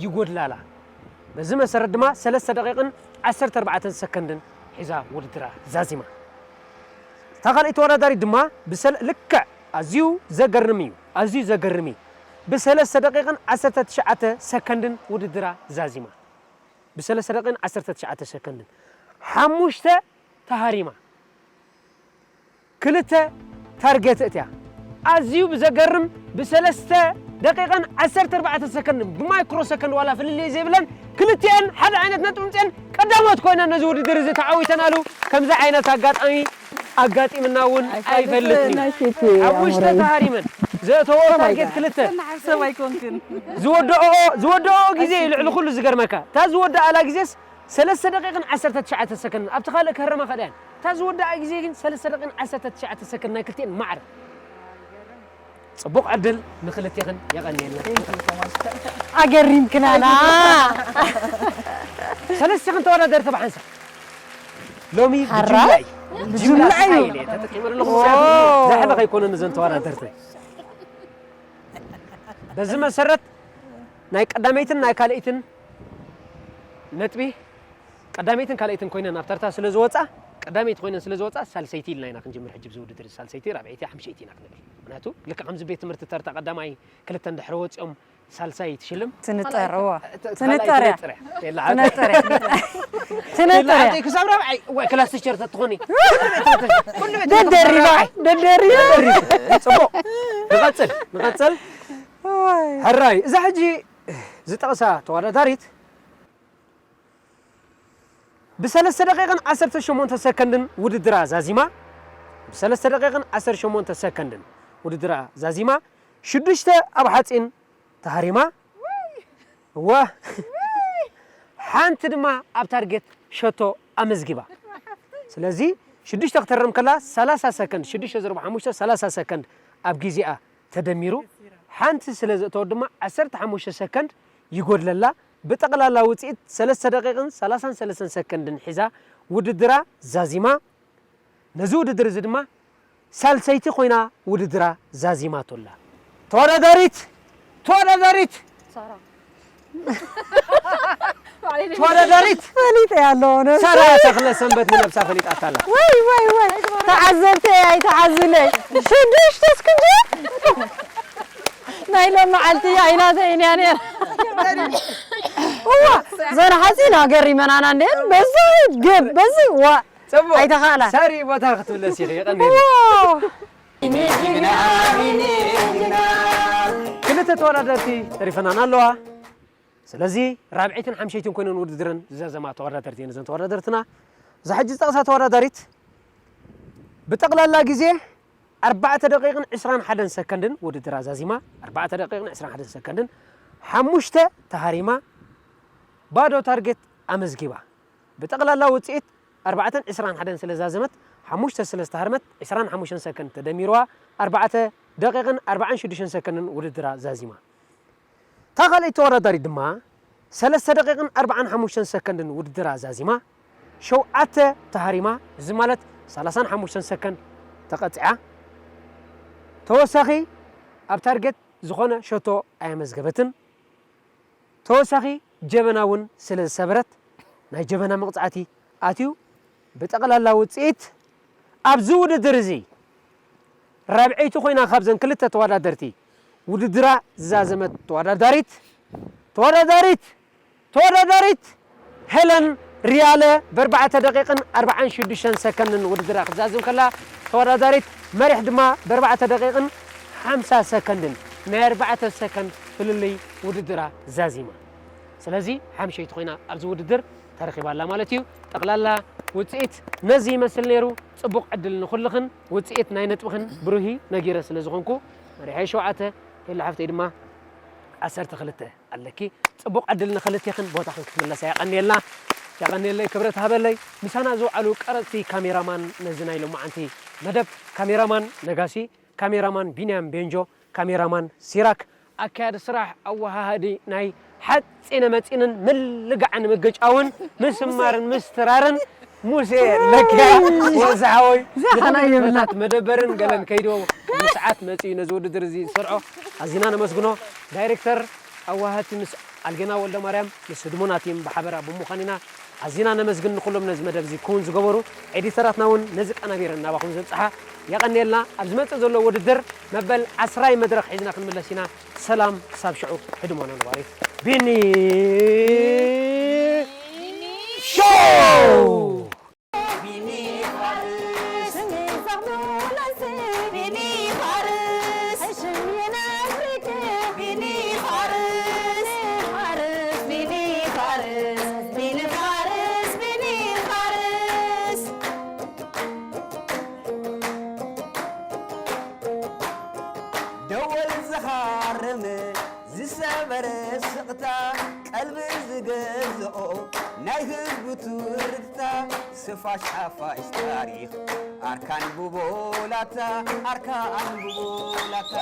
ይጎድላላ። በዚ መሰረት ድማ ሰለስተ ደቂቕን ዓሰርተ ኣርባዕተን ሰከንድን ሒዛ ውድድራ ዛዚማ። እታ ካልኣይቲ ተወዳዳሪት ድማ ብሰለ-፣ ልክዕ ኣዝዩ ዘገርም እዩ፣ ኣዝዩ ዘገርም እዩ። ብሰለስተ ደቂቕን ዓሰርተ ትሽዓተ ሰከንድን ውድድራ ዛዚማ። ብሰለስተ ደቂቕን ዓሰርተ ትሽዓተ ሰከንድን ሓሙሽተ ተሃሪማ። ክልተ ታርጌት እትያ። ኣዝዩ ብዘገርም ብሰለስተ ደቂቕን ዓሰርተ ኣርባዕተ ሰከንድን ብማይክሮ ሰከንድ ዋላ ፍልልይ ዘይብለን ክልቲኤን ሓደ ዓይነት ነጥቢ ምፅኤን ቀዳሞት ኮይነን ነዚ ውድድር እዚ ተዓዊተናሉ። ከምዚ ዓይነት ኣጋጣሚ ኣጋጢምና እውን ኣይፈልጥን እዩ። ኣይፈልጥን። ሓሙሽተ ተሃሪመን ዘእተወኦ ታርጌት ክልተ። ሰብ ኣይኮንክን። ዝወደኦ፣ ዝወደኦ ግዜ እዩ ልዕሊ ኩሉ ዝገርመካ። እታ ዝወደኣላ ግዜስ ሰለስተ ደቂቕን ዓሰርተ ትሽዓተ ሰከንድን። ኣብቲ ካልእ ክህረማ ከድያን። እታ ዝወደኣ ግዜ ግን ሰለስተ ደቂቕን ዓሰርተ ትሽዓተ ሰከንድ ናይ ክልቲኤን ማዕረ። ጽቡቕ ዕድል ንክልቴኽን የቐንየልና። ኣገሪምክናና። ሰለስቲኽን ተወዳደርቲ ብሓንሳብ። ሎሚ ሓራይ? ብጅምላ እዩ። ብጅምላ እዩ። ሓይሊ ተጠቂመ ኣለኹ። ኦ። ዝሕለኽ ኣይኮነን እዘን ተወዳደርቲ። በዚ መሰረት ናይ ቀዳመይትን ናይ ካልኣይትን ነጥቢ፣ ቀዳመይትን ካልኣይትን ኮይነን ኣብ ተርታ ስለ ዝወጻ፣ ቀዳመይቲ ኮይነን ስለ ዝወጻ፣ ሳልሰይቲ ኢልና ኢና ክንጅምር። ሕጂ ብዚ ውድድር ሳልሰይቲ፣ ራብዐይቲ፣ ሓምሸይቲ ኢና ክንብል። ምክንያቱ ልክዕ ከምዚ ቤት ትምህርቲ ተርታ ቀዳማይ ክልተ እንድሕሪ ወጺኦም ሳልሳይ ትሽልም። ትንጠር፣ እዋ። ት-፣ ት-፣ ትንጠር እያ። ካልኣይ ትነጥር እያ። የላ፣ ትነጠር እያ። ትነጠር እያ። ክሳብ ራብዓይ፣ ወይ ክላስ ቲቸር ተትኾኒ። ደደሪባ፣ ደደሪባ። ጽቡቕ። ንቐጽል፣ ንቐጽል። እዋይ። ሕራይ፣ እዛ ሕጂ ዝጠቕሳ ተወዳዳሪት ብሰለስተ ደቂቕን ዓሰርተ ሸሞንተ ሰከንድን ውድድራ ዛዚማ፣ ብሰለስተ ደቂቕን ዓሰርተ ሸሞንተ ሰከንድን ውድድራ ዛዚማ፣ ሽዱሽተ ኣብ ሓጺን ተሃሪማ፣ እወ፣ ሓንቲ ድማ ኣብ ታርጌት ሸቶ ኣመዝጊባ። ስለዚ ሽዱሽተ ክትህረም ከላ ሰላሳ ሰከንድ፣ ሽዱሽተ ዘርባ ሓሙሽተ ሰላሳ ሰከንድ ኣብ ግዜኣ ተደሚሩ፣ ሓንቲ ስለ ዘእተወት ድማ ዓሰርተ ሓሙሽተ ሰከንድ ይጎድለላ። ብጠቕላላ ውጽኢት ሰለስተ ደቂቕን ሰላሳን ሰለስተን ሰከንድን ሒዛ ውድድራ ዛዚማ። ነዚ ውድድር እዚ ድማ ሳልሰይቲ ኮይና ውድድራ ዛዚማቶ ኣላ። ተወዳዳሪት፣ ተወዳዳሪት፣ ሳራ። ተወዳዳሪት ፈሊጠ ያለው ነው። ሳራ ተኽለ ሰንበት ንነብሳ ፈሊጣታ ኣላ። ወይ፣ ወይ፣ ወይ። ተዓዘብቲ ኣይተዓዝለይ። ሽዱሽተ እስክንድር። ናይ ሎም መዓልቲ ኣይናተ ኢንያ ነር። እዋ፣ ዘን ሓጺን ሃገር ይመናና እንዴ? በዚ ግብ፣ በዚ ዋ። ጽቡቕ። ኣይተኻእላን። ሳሪ ቦታ ክትምለስ ኢኺ፣ የቐንየለይ። ኦ። ክልተ ተወዳደርቲ ተሪፈናን ኣለዋ። ስለዚ ራብዐይትን ሓምሸይትን ኮይነን ውድድረን ዝዛዘማ ተወዳደርቲ እየን እዘን ተወዳደርትና። እዛ ሕጂ ዝጠቕሳ ተወዳዳሪት ብጠቕላላ ግዜ ኣርባዕተ ደቂቕን ዕስራን ሓደን ሰከንድን ውድድራ ዛዚማ፣ ኣርባዕተ ደቂቕን ዕስራን ሓደን ሰከንድን፣ ሓሙሽተ ተሃሪማ፣ ባዶ ታርጌት ኣመዝጊባ። ብጠቕላላ ውጽኢት ኣርባዕተን ዕስራን ሓደን ስለ ዛዘመት፣ ሓሙሽተ ስለ ዝተሃርመት፣ ዕስራን ሓሙሽተን ሰከንድ ተደሚርዋ፣ ኣርባዕተ ደቂቕን ኣርባዓን ሽዱሽተን ሰከንድን ውድድራ ዛዚማ። እታ ካልኣይቲ ተወዳዳሪት ድማ ሰለስተ ደቂቕን ኣርባዓን ሓሙሽተን ሰከንድን ውድድራ ዛዚማ፣ ሸውዓተ ተሃሪማ፣ እዚ ማለት ሰላሳን ሓሙሽተን ሰከንድ ተቐጺዓ። ተወሳኺ ኣብ ታርጌት ዝኾነ ሸቶ ኣየመዝገበትን። ተወሳኺ ጀበና እውን ስለ ዝሰበረት፣ ናይ ጀበና መቕጻዕቲ ኣትዩ። ብጠቕላላ ውጽኢት ኣብዚ ውድድር እዚ ራብዐይቲ ኮይና ካብዘን ክልተ ተወዳደርቲ ውድድራ ዝዛዘመት ተወዳዳሪት ተወዳዳሪት ተወዳዳሪት ሄለን ሪያለ ብ4 ደቂቕን ኣርባዓን ሽዱሽተን ሰከንድን ውድድራ ክትዛዝም ከላ፣ ተወዳዳሪት መሪሕ ድማ ብ4 ደቂቕን ሓምሳ ሰከንድን ናይ ኣርባዕተ ሰከንድ ፍልልይ ውድድራ ዛዚማ። ስለዚ ሓምሸይቲ ኮይና ኣብዚ ውድድር ተረኺባ ኣላ ማለት እዩ። ጠቕላላ ውፅኢት ነዚ ይመስል ነይሩ። ፅቡቕ ዕድል ንኹልኽን። ውፅኢት ናይ ነጥብኽን ብሩሂ ነጊረ ስለ ዝኾንኩ፣ መሪሐ ሸውዓተ፣ ሄላ ሓፍተይ ድማ ዓሰርተ ክልተ ኣለኪ። ፅቡቕ ዕድል ንኽልቴኽን። ቦታኽን ክትምለሳ። የቐንየልና። የቐንየለይ፣ ክብረት ሃበለይ። ምሳና ዝውዓሉ ቀረፅቲ ካሜራማን ነዚ ናይ ሎማዓንቲ መደብ፣ ካሜራማን ነጋሲ፣ ካሜራማን ቢንያም ቤንጆ፣ ካሜራማን ሲራክ፣ ኣካያዲ ስራሕ፣ ኣወሃሃዲ ናይ ሓፂነ መፂንን ምልጋዕን ምግጫውን ምስማርን ምስትራርን ሙሴ ለኪያ ወዝሓወይ። ዝሓና የብላ። ነታት መደበርን ገለን ከይዶ ሰዓት መፂኡ ነዚ ውድድር እዚ ዝሰርዖ ኣዚና ነመስግኖ። ዳይሬክተር ኣዋሃቲ ምስ ኣልጌና ወልደ ማርያም ምስ ህድሞና ቲም ብሓበራ ብምዃን ኢና ኣዚና ነመስግን። ንኩሎም ነዚ መደብ እዚ ክውን ዝገበሩ ኤዲተራትና እውን ነዚ ቀናቢረን ናባኹም ዘብፅሓ የቐንየልና። ኣብ ዝመፅእ ዘሎ ውድድር መበል ዓስራይ መድረኽ ሒዝና ክንምለስ ኢና። ሰላም፣ ክሳብ ሽዑ ሕድሞና ነባሪት ቢኒ ሾው! ደወል ዝኻረመ ዝሰበረ ስቕታ ቀልቢ ዝገዝኦ ናይ ህዝቡ ትርክታ ስፋሽ ሓፋሽ ታሪኽ ኣርካን ብቦላታ ኣርካን ብቦላታ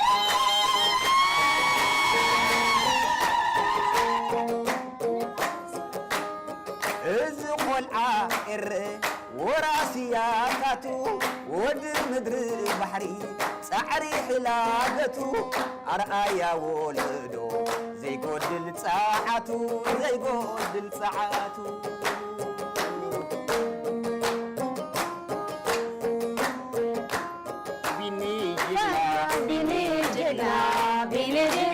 እዚ ቆልዓ ኤረ ወራስያታቱ ወዲ ምድሪ ባሕሪ ጻዕሪ ሕላገቱ ኣርኣያ ወለዶ ዘይጎድል ጸዓቱ ዘይጎድል ጸዓቱ ቢኒ ጅግና ቢኒ ጅግና ቢኒ ጅግና